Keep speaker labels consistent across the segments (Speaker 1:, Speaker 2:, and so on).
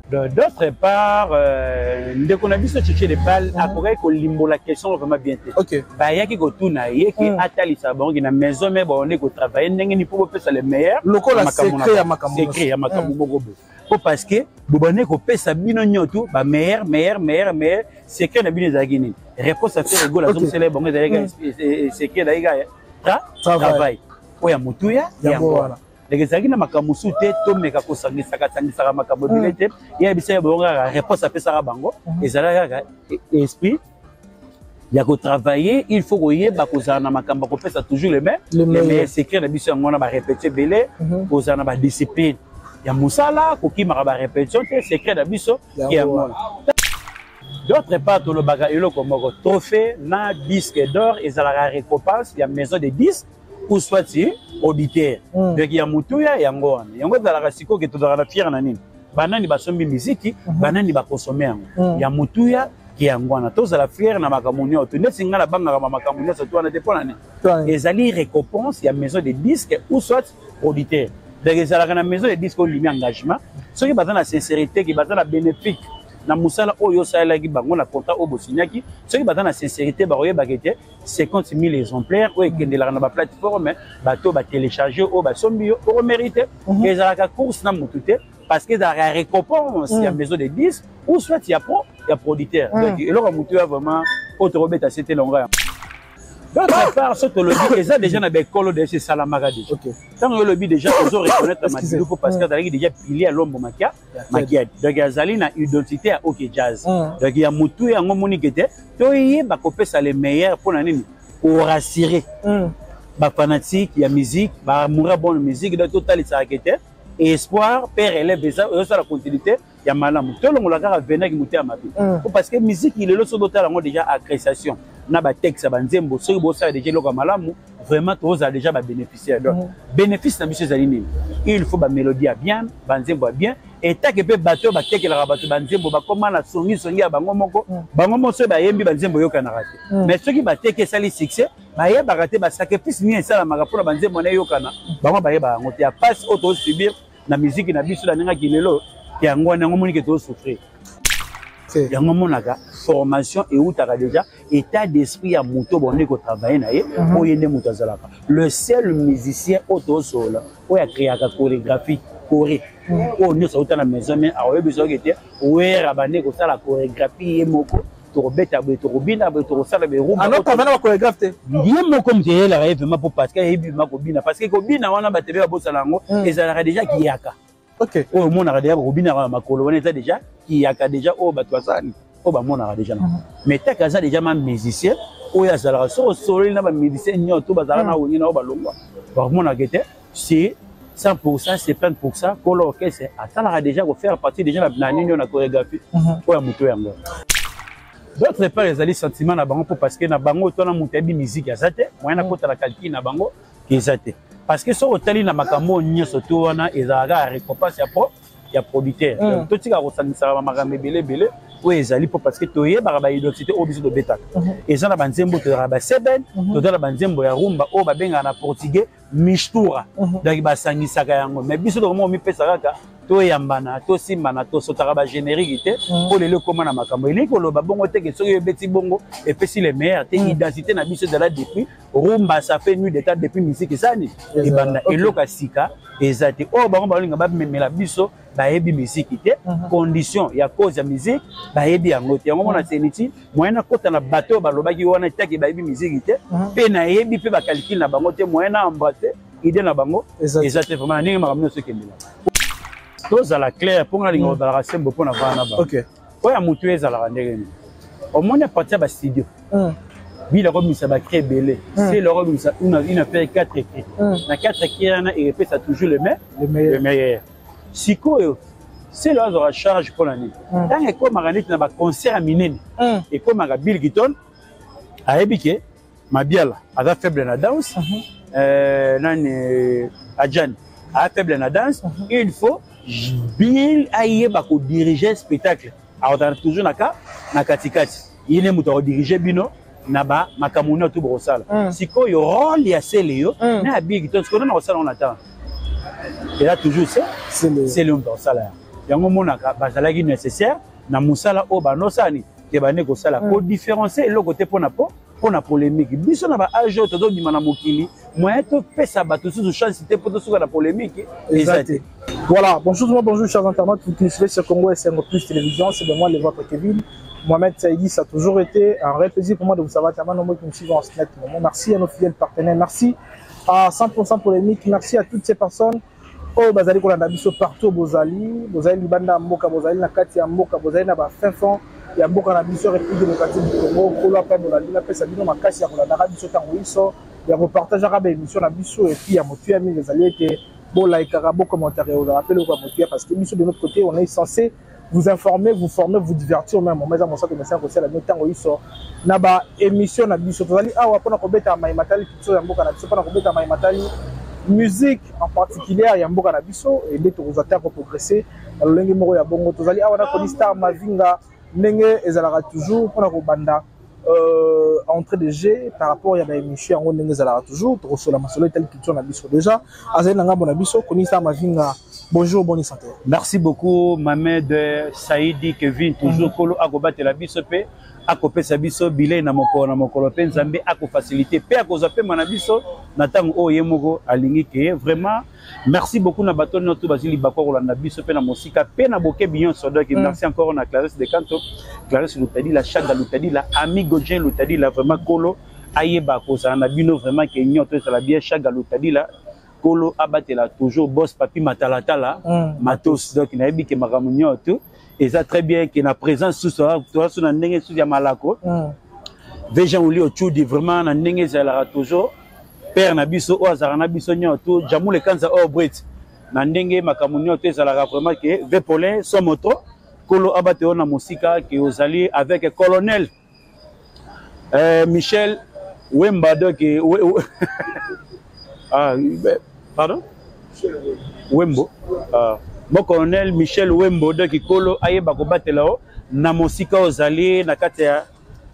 Speaker 1: D'autre part, ndeko na biso Tchétché de Bal akokaki kolimbola question vraiment bien te. Bayaki kotuna ye ke atalisa bango ke na maison mère baonde kotravaille ndenge nini mpo bopesa le meilleur.
Speaker 2: Lokola
Speaker 1: makambo
Speaker 2: secret ya makambo.
Speaker 1: Secret ya makambo moko boye, po parce que bobande kopesa bino nyonso bameilleur, meilleur, meilleur, meilleur. Secret na bino ezalaki nini? Réponse ya Ferre Gola azongisela bango ezalaki secret, ezalaki kaka travail oyo ya motuya.
Speaker 2: Yango wana.
Speaker 1: Donc ezalaki na makambo mosusu te. Tomeka kosangisaka sangisaka makambo ebele te. Ye yebisa ye bango kaka, réponse apesaka bango ezalaki kaka esprit ya kotravailler. Il faut koyeba kozala na makambo ya kopesa toujours le meilleur. Secret na biso yango wana, barépétition ebele, kozala na badiscipline ya mosala, kokimaka barépétition te. Secret na biso yango wana. D'autre part, tolobaka eloko moko: trophée na disque d'or ezalaka récompense ya maison de disque ou soit auditeur. Donc ya motuya yango wana. Yango ezalaka sikoyo ke tozalaka na fier na nini? Banani basombi miziki, banani bakonsome yango? Ya motuya ke yango wana. Tozala fier na makambo nyonso. Neti ngai nabangaka makambo nyonso to wana te. Mpo na nini? Ezali récompense ya maison de disque ou soit producteur. Donc ezalaka na maison de disque olimi engagement, soki baza na sincérité ke baza na bénéfique na mosala oyo osalelaki bango na contrat oyo bosignaki, soki baza na sincérité, bakoyebaka ete 50 000 exemplaires oyo ekendelaka na baplateforme, bato batélécharge oyo basombi yo, okomérite. Ezalaka course na motu te, parce que ezalaka récompense ya maison de disque ou soit ya producteur. Donc eloko ya motu ya vraiment oyo tokobeta se te longo ya. D'autre part, so tolobi eza déjà na baekolo déjà esalamaka déjà. Ntango olobi déjà ozo reconnaître Madilu po parce que azalaki déjà pilier ya Lombo Makia Makiadi, donc azali na identité ya OK Jazz. Donc ya motu yango monike te, toyeba kopesa le meilleur. Mpo na nini? Korassurer bafanatique ya musique, baamoureux ya bonne musique. Donc totalisaka te espoir mpe relève eza ezosala continuité ya malamu. Tolongola kaka venaki motu ya mabe, po parce que musique lelo, soki botala yango déjà, appréciation na batexte ya banzembo, soki bosala déjà eloko ya malamu, vraiment tozala déjà babénéficiaire. Donc bénéfice na biso ezali nini? Il faut bamélodie ya bien, banzembo ya bien, etake mpe bato oyo batekelaka bato banzembo bakóma na songisongi ya bango moko. Bango moko soki bayembi banzembo eyokanaka te, mais soki bateki esali succès, bayebaka te basacrifice nini esalamaka mpona banzembo wana eyokana. Bango bayebaka yango te. Ya pasi oyo tozosubir na musique na biso na ndengaki lelo, yango wana. Yango monike tozosouffrir. Yango omonaka formation eutaka déjà état d'esprit ya moto bonde kotravaille na ye. Oyo ye nde moto azalaka le seul musicien oyo tozosola oyo acréaka chorégraphie, choré oyo nyonso auta na maison. Mais akoyebi soki te Wera bande kosala chorégraphie ye moko, tokobeta boye, tokobina boye, tokosala
Speaker 2: berumba. Chorégraphe te.
Speaker 1: Ye moko moto eyelaka ye vraiment, po parce que ayebi vraiment kobina, parce que kobina wana bato ebe babosala yango, ezalaka déjà kiyaka. Oyo omonaka déjà bakobinaka na makolo wana eza déjà kiyaka déjà oyo bato basali oyo bamonaka déjà na. Mais taka aza déjà ma musicien oyo azalaka, soki osololi na bamusicien nyonso to bazalaka na Wenge na oyo balongwa, bakomonaka te c'est 100%, 70% kolo orchestre asalaka déjà kofaire partie déjà na nini oyo na chorégraphie oyo ya moto yango. D'autre part, ezali sentiment na bango, mpo parce que na bango twana moto ayebi musique aza te. Moyen nakota na calcul na bango eza te, parce que soki otali na makambo oyo nyonso to wana, ezalaka kaka récompense ya producteur. Donc totika kosangisaka makambo ebele ebele oyo ezali, mpo parce que toyebaka baidentité oyo biso tobetaka. Eza na banzembo tozalaka baseben, toza na banzembo ya rumba oyo babengaka na portugais mistura. Donc basangisaka yango, mais biso tokoma komipesa kaka toyambana, tosimbana, tosotaka bagénérique te. Mpo lelo ekóma na makambo elingi koloba bongo te ke soki ebeti bongo epesi le meilleur te. Identité na biso ezala depuis rumba, ça fait nuit d'état depuis musique esani ebanda. Eloko ya sika eza te oyo bango balinga bamemela biso. Bayebi musique te, condition ya cause ya musique bayebi yango te. Yango mona seniti moyen nakota na bato oyo balobaki wana etaki bayebi musique te, mpe nayebi mpe bacalcul na bango te. Moyen na embrasse idée na bango eza te vraiment. Na ndenge makambo nyonso ekendela, tozala clair, mpo nga nalinga kozalaka sembo mpo na vana na bango. Oyo ya motu ezalaka ndenge nini? Omoni, à partir ya bastudio, bila kobimisa bacri ebele, sele okobimisa une affaire quatre cri. Na quatre cri wana ekepesa toujours le meilleur. Sikoyo sele azwaka charge mpo na nini? Ntango ekomaka neti na baconcert ya minene, ekomaka Bill Giton ayebi ke Mabiala aza faible na danse, nani, Adjani aza faible na danse, il faut Bill ayeba kodirige spectacle. Akozala toujours na katikati, ye nde moto akodirige bino na bamakambo nyonso to bokosala. Sikoyo rôle ya sele yo na ya Bill Giton, sikoyo nana kosala ngo na temps eza toujours se sele moto akosala yango. Yango monaka bazalaki nécessaire na mosala oyo banosani te bande kosala. Kodifférencier eloko te mpona po mpona polémique. Biso na baage oyo tozobima na mokili, moyen topesa bato susu chance te mpo tosuka na polémique eza te.
Speaker 2: Voilà, bonjour tout le monde, bonjour chers internautes, vous qui nous suivez sur Congo SMO Plus Télévision, c'est de moi le vôtre Kevin. Mohamed Saïdi, ça a toujours été un réel plaisir pour moi de vous savoir tellement nombreux qui nous suivent en ce net moment. Merci à nos fidèles partenaires, merci à 100% Polémique, merci à toutes ces personnes oyo bazali kolanda biso partout. Bozali, bozali libanda ya mboka, bozali na kati ya mboka, bozali na bafin fond ya mboka na biso République démocratique du Congo, Nkolo apambola bino, apesa bino makasi ya kolandaka biso ntango nyonso, ya kopartageaka baémission na biso. Et puis ya motuya mingi ezali ete bolaikaka, bocommentaire, ozala mpe eloko ya motuya, parce que biso, de notre côté, on est censé vous informer, vous former, vous divertir au même moment. Eza mosala tomesana kosala bino ntango nyonso na baémission na biso. Tozali awa mpona kobeta mai matali culture ya mboka na biso, mpona kobeta mai matali musique en particulier ya mboka na biso, ende tokozwa te koprogresse na lolenge moko ya bongo. Tozali awa na Koni Star Mavinga, ndenge ezalaka toujours, mpona kobanda entrée de jeu par rapport ya baémission yango. Ndenge ezalaka toujours, tokosola masolo etali culture na biso. Déjà azali na ngambo na biso Koni Star Mavinga. Bonjour, bonne santé.
Speaker 1: Merci beaucoup, Mamed Saidi Kevin. Toujours kolo akobatela biso mpe akopesa biso bilei na mokolo na mokolo, mpe Nzambe akofacilité mpe akozwa pema na biso na ntango oyo ye moko alingi ke. Vraiment merci beaucoup na bato nyonso bazwi libaku kolanda biso mpe na mosika mpe na bokebi nyonso. Donc merci encore na Clarisse de Canto, Clarisse Lutadila, Chaga Lutadila, Amigo Jean Lutadila. Vraiment kolo ayeba kozala na bino, vraiment ke nyonso ezala bien. Chaga Lutadila, kolo abatela toujours boss Papi Matalatala matos. Donc nayebi ke makambo nyonso eza très bien, ke na présence susu toza so na ndenge susu ya malako. Vejean Oli Ochudi, vraiment na ndenge ezalaka toujours, père na biso oyo azalaka na biso nyonso, Jamule Kanza oyo brit, na ndenge makambo nyonso ezalaka, vraiment ke ve Paulin Somoto, kolo abate oyo na mosika ke ozali avec colonel Michel Wemba. Donc we, we, ah, pardon, Wembo, ah, mo colonel Michel Wembo. Donc kolo ayeba kobatela o na mosika ozali na kati ya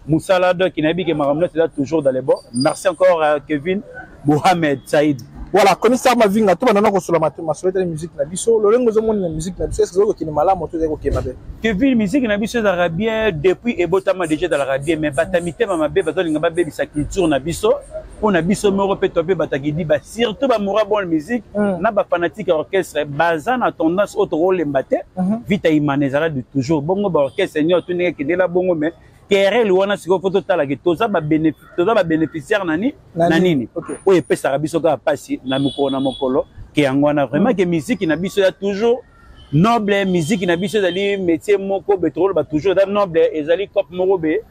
Speaker 1: mosala. Donc nayebi ke makambo nyonso eza toujours dans les bons. Merci encore à Kevin Mohamed Saïd.
Speaker 2: Voilà, commissaire Mavinga, to bandana kosola masolo etali musique na biso. Lolenge ozomoni na musique na biso, est ce que ezali kokende malamu to ezali kokende mabe?
Speaker 1: Kevin, musique na biso ezalaka bien depuis ebotama, déjà ezalaka bien, mais bato ya mitema mabe bazolinga babebisa culture na biso. Mpo na biso moko mpe to mpe bato ya kidiba, surtout bamoura bonne musique na bafanatique ya orchestre, baza na tendance oyo tokolemba te. Vita Imana ezala de toujours bongo, baorchestre nyonso ndenge ekendela bongo, mais querelle wana sikoyo fo totalaki toza babénéficiaire nani na nini oyo epesaka biso kaka mpasi na mokolo na mokolo. Ke yango wana vraiment ke musique na biso ya toujours noble. Musique na biso ezali métier moko be tokoloba toujours eza noble, ezali cope moko be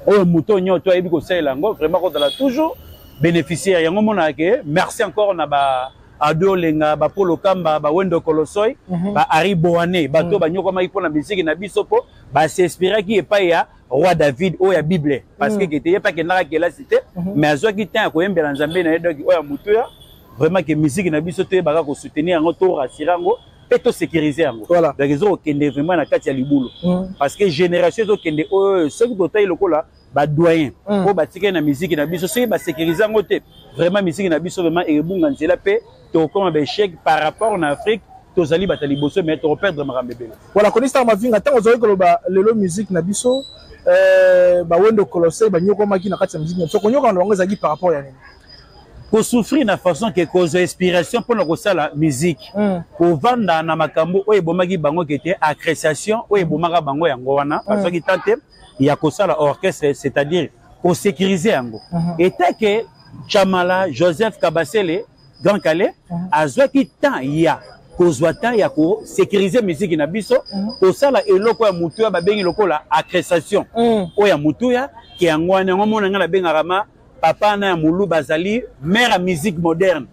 Speaker 1: oyo moto nyonso ayebi kosalela yango, vraiment kozala toujours bénéficiaire. Yango monaka ke merci encore na ba Ado Olenga, bapolo Kamba, bawendo Kolosoy, ba Ari Boane, bato banyokwamaki mpona musique na biso, mpo basinspiraki epai ya roi David oyo ya Bible, parce que kete ye mpe akendaka kelasi te, mais azwaki temps ya koyembela Nzambe na ye. Donc oyo ya motuya vraiment ke musique na biso toyebaka kosoutenir yango, torassurer yango mpe tosécuriser yango. Donc ezokokende vraiment na kati ya libulu, parce que génération ezokende oyo, soki totali lokola badoyen oyo batikali na musique na biso, soki basécuriser yango te, vraiment musique na biso vraiment ekebunga nzela mpe tokokoma baéchec par rapport na Afrique. Tozali bato ya liboso, mais tokoperdre makambo ebele.
Speaker 2: Voilà, Konisa Mavinga, ntango ozali koloba lelo musique na biso, bawendo Kolosai banyokomaki na kati ya musique na biso, konyokana na bango ezalaki par rapport ya nini?
Speaker 1: Kosouffrir na façon ke kozwa inspiration mpona kosala musique, kovanda na makambo oyo ebomaki bango, kete appréciation oyo ebomaka bango yango wana bazwaki temps te ya kosala orchestre, c'est-à-dire kosécuriser yango. Eteke Chamala Joseph Kabasele, Grand Kallé, azwaki temps ya kozwa temps ya kosécuriser musique na biso, kosala eloko ya motuya babengi lokola accréciation oyo ya motuya ke yango wana. Yango mona ngai nabengaka ma papa na ya molu bazali mare ya musique moderne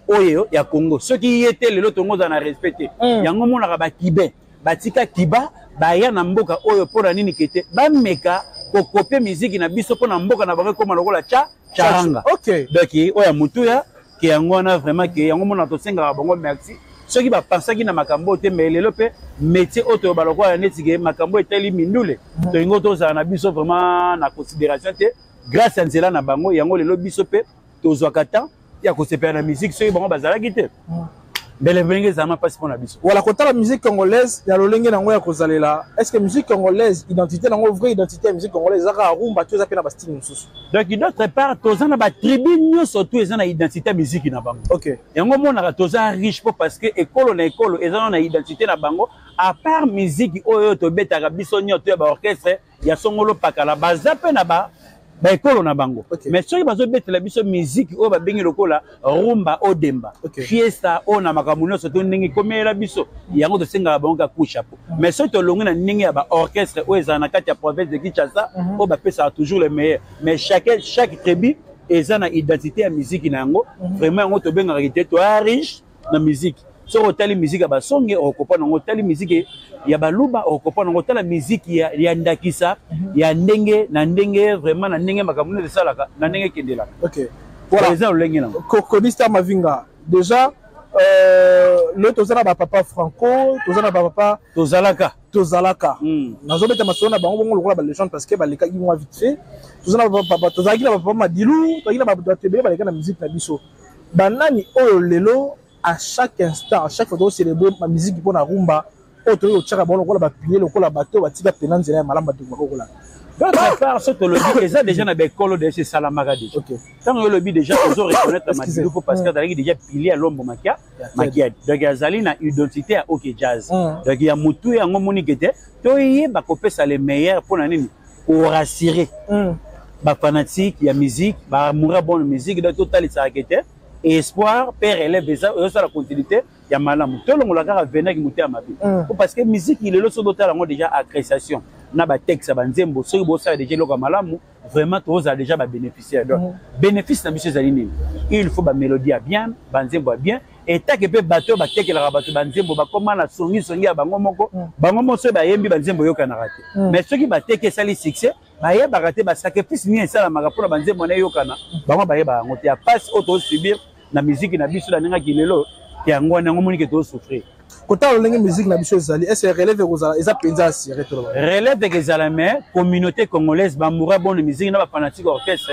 Speaker 1: oyo ya Congo. Soki ye te, lelo tongo ozala na respect te. Yango monaka bakibe batika kiba baya na mboka oyo mpona nini? Kete bameka kocopier musique na biso mpona mboka na bango ekóma lokola cha charanga. Donc oyo ya motuya ke yango wana vraiment ke yango mona tosengaka bango merci. Soki bapansaki na makambo oyo te, mais lelo mpe métier oyo toyoba lokola neti ke makambo etali mindule, tolingi tozala na biso vraiment na considération te. Grâce ya nzela na bango, yango lelo biso mpe tozwaka temps ya kosepela na musique. Soki bango bazalaki te, Mbele ndenge ezala mpasi mpo na biso.
Speaker 2: Voilà, kotala musique congolaise ya lolenge nango ya kozalela, est ce que musique congolaise, identité nango, vraie identité ya musique congolaise eza kaka rumba to eza mpe na bastyle mosusu?
Speaker 1: Donc d'autre part, toza na batribu nyonso tu eza na identité ya musique na bango. Yango omonaka toza riche mpo parce que ekolo na ekolo eza na identité na bango. À part musique oyo tobetaka biso nyonso ya baorchestre ya songolo pakala, baza mpe na ba baekolo na bango. Mais soki bazobetela biso musique oyo babengi lokola rumba, odemba, fiesta oyo na makambo nyonso to ndenge ekomeyela biso yango, tosengaka bango kaka coup chapeau. Mais soki tolongi na ndenge ya baorchestre oyo ezala na kati ya province de Kinshasa, oyo bapesaka toujours le meilleur, mais chaque tribu eza na identité ya musique na yango. Vraiment, yango tobengaka te toya riche na musique. Soki otali musique ya basonge, okopana yango. Otali musique ya baluba, okopana yango. Otala musique ya ndakisa ya ndenge na ndenge, vraiment na ndenge makambo nini esalaka, na ndenge ekendelaka.
Speaker 2: Voilà.
Speaker 1: Eza lolenge nango.
Speaker 2: Koni Star Mavinga, déjà le toza na bapapa Franco, toza na bapapa
Speaker 1: Tozalaka.
Speaker 2: Tozalaka. Nazobeta masolo na bango bongo lokola balégende parce que balekaki mwa vite fait. Toza na bapapa, tozalaki na bapapa Madilu, tozalaki na bato ebele baleka na musique na biso. Banani oyo lelo, à chaque instant, à chaque fois tocélébrer ma musique mpo na rumba oyo, toyei kotiaka bango lokola bapilier, lokola bato batika pena nzela ya malamu, bato bakokolaka?
Speaker 1: D'autre part, soki tolobi, eza déjà na baekolo déjà esalamaka déjà. Ntango yo olobi déjà, tozo reconnaître Madilu mpo parce que azalaki déjà pilier ya Lombo Makia Makiadi, donc azali na identité ya OK Jazz. Donc ya motu yango monike te, toyeba kopesa le meilleur. Mpo na nini? Korassurer bafanatique ya musique, baamoureux bonne musique. Donc totalisaka ke te espoir mpe relève eza, ezosala continuité ya malamu. Tolongola kaka venaki motu ya mabe. Po parce que musique lelo, soki botala yango déjà, appréciation na batexte ya banzembo, soki bosala déjà eloko ya malamu, vraiment tozala déjà babénéficiaire. Donc bénéfice na biso ezali nini? Il faut bamélodie ya bien, banzembo ya bien, etake mpe bato oyo batekelaka bato banzembo bakóma na songisongi ya bango moko. Bango moko soki bayembi banzembo, eyokanaka te. Mais soki bateki, esali succès, bayebaka te basacrifice nini esalamaka mpona banzembo wana eyokana. Bango bayebaka yango te. Ya pasi oyo tozosubir na musique na biso na ndengaki lelo, yango wana yango monike tozosouffrir.
Speaker 2: Kotala lolenge musique na biso ezali, est ce relève ekozala, eza mpenza assuré, toloba?
Speaker 1: Relève ekozala, mais communauté congolaise, bamoureux bonne musique na bafanatique orchestre,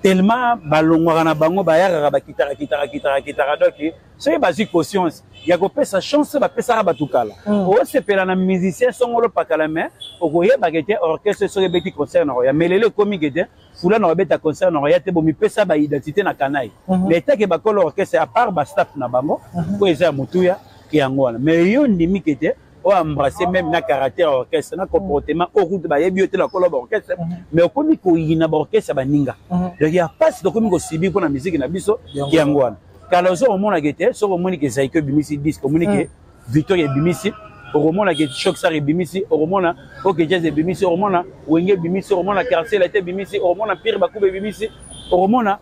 Speaker 1: tellement balongwaka na bango, bayakaka, bakitaka, kitaka, kitaka, kitaka. Donc soki bazwi conscience ya kopesa chance, bapesaka bato kala. Osepela na musicien songolo pakala, mais okoyebaka ete orchestre soki ebeti concert na koya, mais lelo ekomi ke te, fula na kobeta concert na koya te. Bomipesa baidentité na kanai. Mais etake bakolo orchestre, à part bastaff na bango oyo eza ya motuya, yango wana. Mais yo ndimi ke te oyo embrasse même na caractère ya orchestre, na comportement oyo kutu bayebi yo te lokolo baorchestre, mais okomi koyina baorchestre ya baninga. Donc ya mpasi tokomi kosubir mpona musique na biso, yango wana. Kala ozo omonaka te, soki omoni ke Zaiko ebimisi disque, omoni ke Victoire ebimisi, okomona ke Choc Star ebimisi, okomona OK Jazz ebimisi, okomona Wenge ebimisi, okomona Quartier Latin ebimisi, okomona Pire Bakuba ebimisi, okomona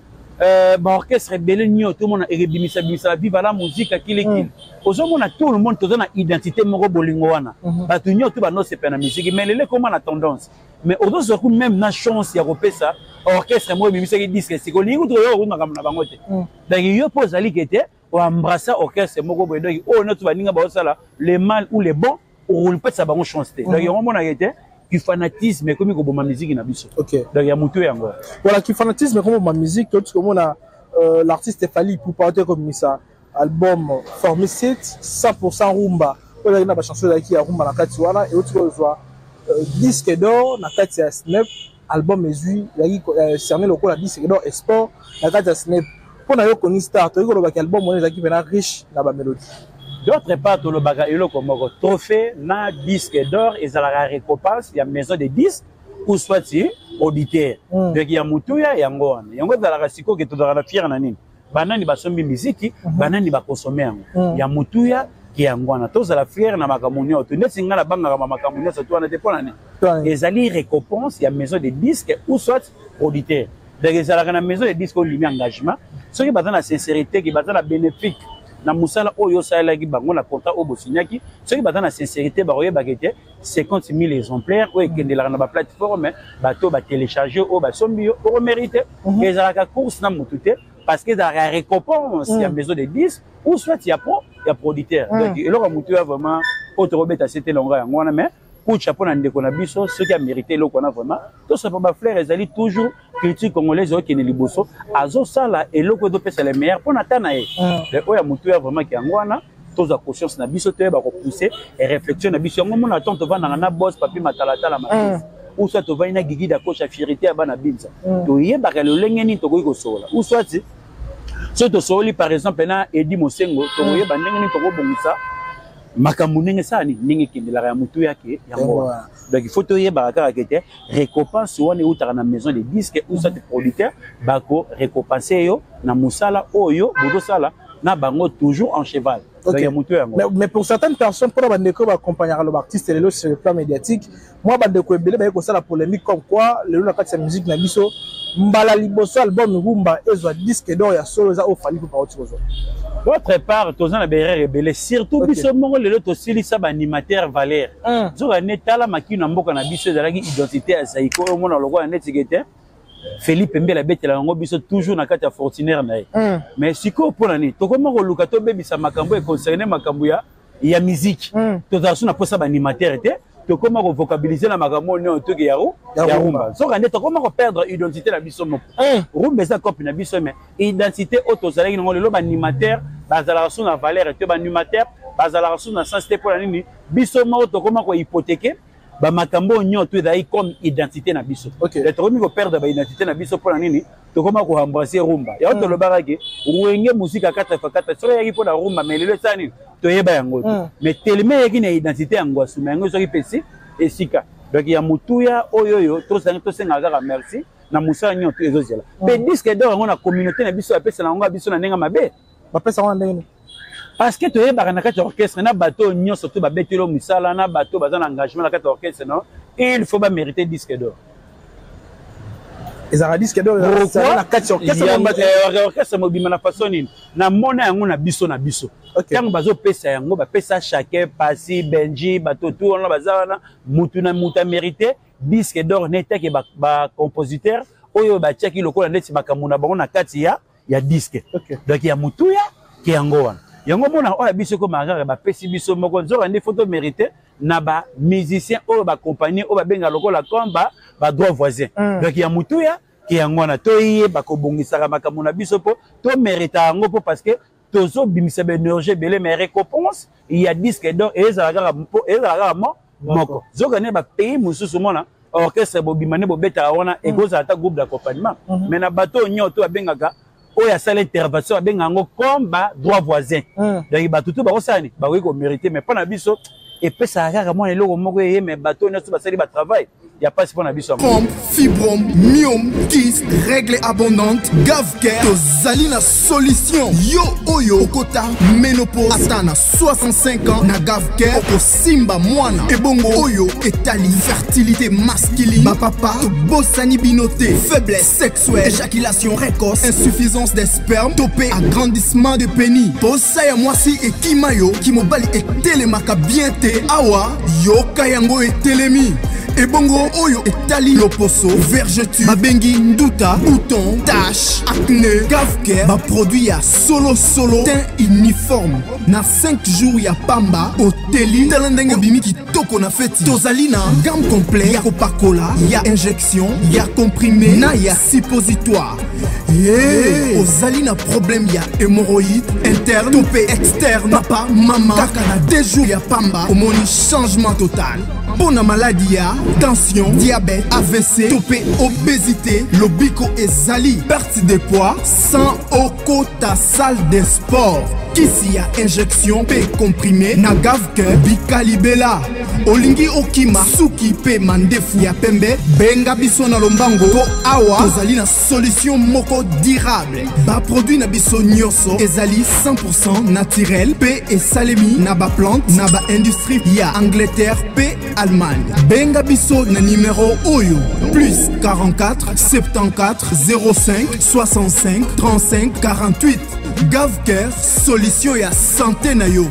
Speaker 1: baorchestre ebele nyonso, tomona ekebimisa bimisa Viva la Musique, kilikili. Ozomona tout le monde toza na identité moko, bolingo wana, bato nyonso banosepela na musique. Mais lelo ekoma na tendance, mais ozozwa ku même na chance ya kopesa orchestre moko ebimisaki disque sika, olingi kutu koyoka kutu makambo na bango te. Donc yo mpo ozali ke te oembrassa orchestre moko boye, donc oyo nyonso baninga baosala, le mal ou le bon, okopesa bango chance te. Donc yango omonaka ete kifanatisme ekomi koboma musique na biso. Donc ya motu yango.
Speaker 2: Voilà, kifanatisme ekomi koboma musique. Toti komona l'artiste Fally Ipupa ote komisa album Formule 7 100% rumba, oyo ezalaki na bachanson ezalaki ya rumba na kati wana, euti kozwa disque d'or na kati ya SNEP. Album ezwi, ezalaki cerné lokola disque d'or export na kati ya SNEP. Mpo na yo, Koni Star, toyei kolobaki album wana ezalaki mpena riche na bamélodie?
Speaker 1: D'autre part, tolobaka eloko moko: trophée na disque d'or ezalaka récompense ya maison de disque ou soit auditeur. Donc ya motuya yango wana, yango ezalaka sikoyo ke tozalaka na fiere na nini, banani basombi miziki, banani bakonsome yango. Ya motuya ke yango wana, tozala fiere na makambo nyonso. Neti ngai nabangaka makambo nyonso to wana te. Mpo na nini? Ezali récompense ya maison de disque ou soit producteur. Donc ezalaka na maison de disque, olimi engagement, soki baza na sincérité ke baza na bénéfique na mosala oyo osalelaki bango na contrat oyo bosignaki, soki baza na sincérité, bakoyebaka ete 50 000 exemplaires oyo ekendelaka na baplateforme, bato batélécharge oyo basombi yo, okomérite. Ezalaka course na motu te, parce que ezalaka récompense ya maison de disque ou soit ya producteur. Donc eloko ya motu ya vraiment oyo tokobeta se te longa yango wana. Mais kucha mpo na ndeko na biso, soki amérite eloko wana, vraiment tosopa bafleur, ezali toujours Culture congolaise okende liboso, azosala eloko ezopesa le meilleur mpo na ta na ye. Oyo ya motu ya vraiment yango wana, tozwa conscience na biso, toyeba kopousse réflexion na biso. Yango mona ntango tovandaka na boss Papi Matalatala Makisi, ou soit tovandi na Gigi Dakosha, fierité ya bana Binza, toyebaka lolenge nini tokoki kosola, ou soit soki tosoli par exemple na Edi Mosengo, tokoyeba ndenge nini tokobongisa makambo, ndenge esala nini, ndenge ekendelaka ya motu yake yango wana. Donc il faut toyebaka kaka ke te, récompense wana eutaka na maison de disque ou soit producteur, bako récompense yo na mosala oyo bozosala na bango, toujours en cheval. Donc ya motu yango.
Speaker 2: Mais pour certaines personnes, mpona bandeko baaccompagnaka lo baartiste lelo sur le plan médiatique, mwa bandeko ebele baye kosala polémique comme quoi lelo na kati ya musique na biso, mbala liboso album rumba ezwa disque d'or ya solo eza oyo Fally mpo bauti kozwa.
Speaker 1: D'autre part, toza na baerreur ebele, surtout biso moko lelo tosilisa baanimateur valeur. Nzoka ne tala makino ya mboka na biso ezalaki identité ya Zaiko oyo omona lokola neti ke te Felipe Mbele abetela yango biso toujours na kati ya Fortunaire na ye. Mais sikoyo, mpo na nini tokoma koluka tobebisa makambo econcerne makambo ya musique? Tozala so na posa baanimateur te, tokoma kovocabiliser na makambo oyo nyonso toke ya rumba. Nzoka nde tokoma koperdre identité na biso moko. Rumba eza cope na biso, mais identité oyo tozalaki nango, lelo baanimateur bazalaka so na valeur te, baanimateur bazalaka so na sens te. Mpo na nini biso moko tokoma kohypothéquer bamakambo oyo nyonso ezalaki comme identité na biso? Tokomi koperdre baidentité na biso. Mpo na nini tokoma koembrasser rumba yango? Tolobaka ke Wenge Musica 4 x 4 soki eyaki mpo na rumba, mais lelo esala nini? Toyeba yango te. Mais telema eyaki na identité ya ngwasuma, yango soki pesi esika. Donc ya motuya oyo oyo tosengaka kaka merci na mosala nyonso ezozela. Mpe disque d'or yango, na communauté na biso, bapesana yango ya biso na ndenge mabe.
Speaker 2: Bapesa yango na ndenge nini?
Speaker 1: Parce que toyebaka na kati ya orchestre, na bato oyo nyonso to babeteli misala, na bato baza na engagement na kati ya orchestre, non, il faut bamériter disque d'or.
Speaker 2: Ezalaka disque d'or na kati ya
Speaker 1: orchestre? Orchestre mobima. Na façon nini namona yango na biso na biso? Ntango bazopesa yango, bapesa chacun, Pasi, Benji, bato tu wana baza wana, mutu na mutu amérité disque d'or, netake bacompositeur oyo batiaki lokola neti makambo na bango na kati ya disque. Donc ya motuya ke yango wana, yango mona oyo biso ekoma kaka bapesi biso moko. Nzoka nde faut tomérite na bamusicien oyo bacompagnie oyo babenga lokola comme badroit voisin. Donc ya motuya ke yango wana, toyeba kobongisaka makambo na biso mpo tomérita yango, mpo parce que tozobimisa baénergie ebele, mais récompense ya disque d'or ezala kaka mpo ezala kaka mo moko. Zoka nde bapays mosusu, mona orchestre bobima nde bobetaka wana, ekozala ata groupe d'accompagnement, mais na bato oyo nyonso to babengaka oyo asala intervention, babengaka yango comme ba droit voisin. Donc bato to bakosala nini, bakoki komérite, mais mpo na biso epesaka kaka mwana eloko moko eye, mais bato nyonso basali batravail ya mpasi mpo na biso yango.
Speaker 3: Pompe, fibrome, myome, kyste, règle abondante, Gavcare, tozali na solution. Yo oyo okota ménopause ata na 65 ans, na Gavcare okosimba mwana. Ebongo oyo etali fertilité masculine, bapapa tobosani bino te. Faiblesse sexuelle, éjaculation précoce, insuffisance des spermes to mpe agrandissement de pénis, posa ya mwasi ekima yo, kimobali etelemaka bien te, awa yoka yango etelemi. Ebongo oyo etali loposo, vergeture babengi nduta, bouton, tache, acné, Gavcare baproduit ya solosolo, teint uniforme na 5 jours ya pamba oteli, tala ndenge obimi kitoko na feti. Tozali na gamme complet ya kopakola, ya injection, ya comprimé na ya suppositoire. Hey, ozali na problème ya hémorroïde interne to mpe externe, papa, mama, kaka na 2 jours ya pamba omoni changement total. Mpo na maladi ya tension, diabète, AVC to mpe obésité, lobiko ezali, perte de poids sans okota salle de sport, kisi ya injection mpe comprimé na Gavcare bikalibela. Olingi okima suki mpe mandefu ya pembe, benga biso na lombango mpo awa tozali na solution moko durable. Baproduit na biso nyonso ezali 100 naturel mpe esalemi na baplante na baindustrie ya Angleterre mpe Allemagne. Benga biso na nimero oyo: plus 44 74 05 65 35 48. Gavcare, solution ya santé na yo.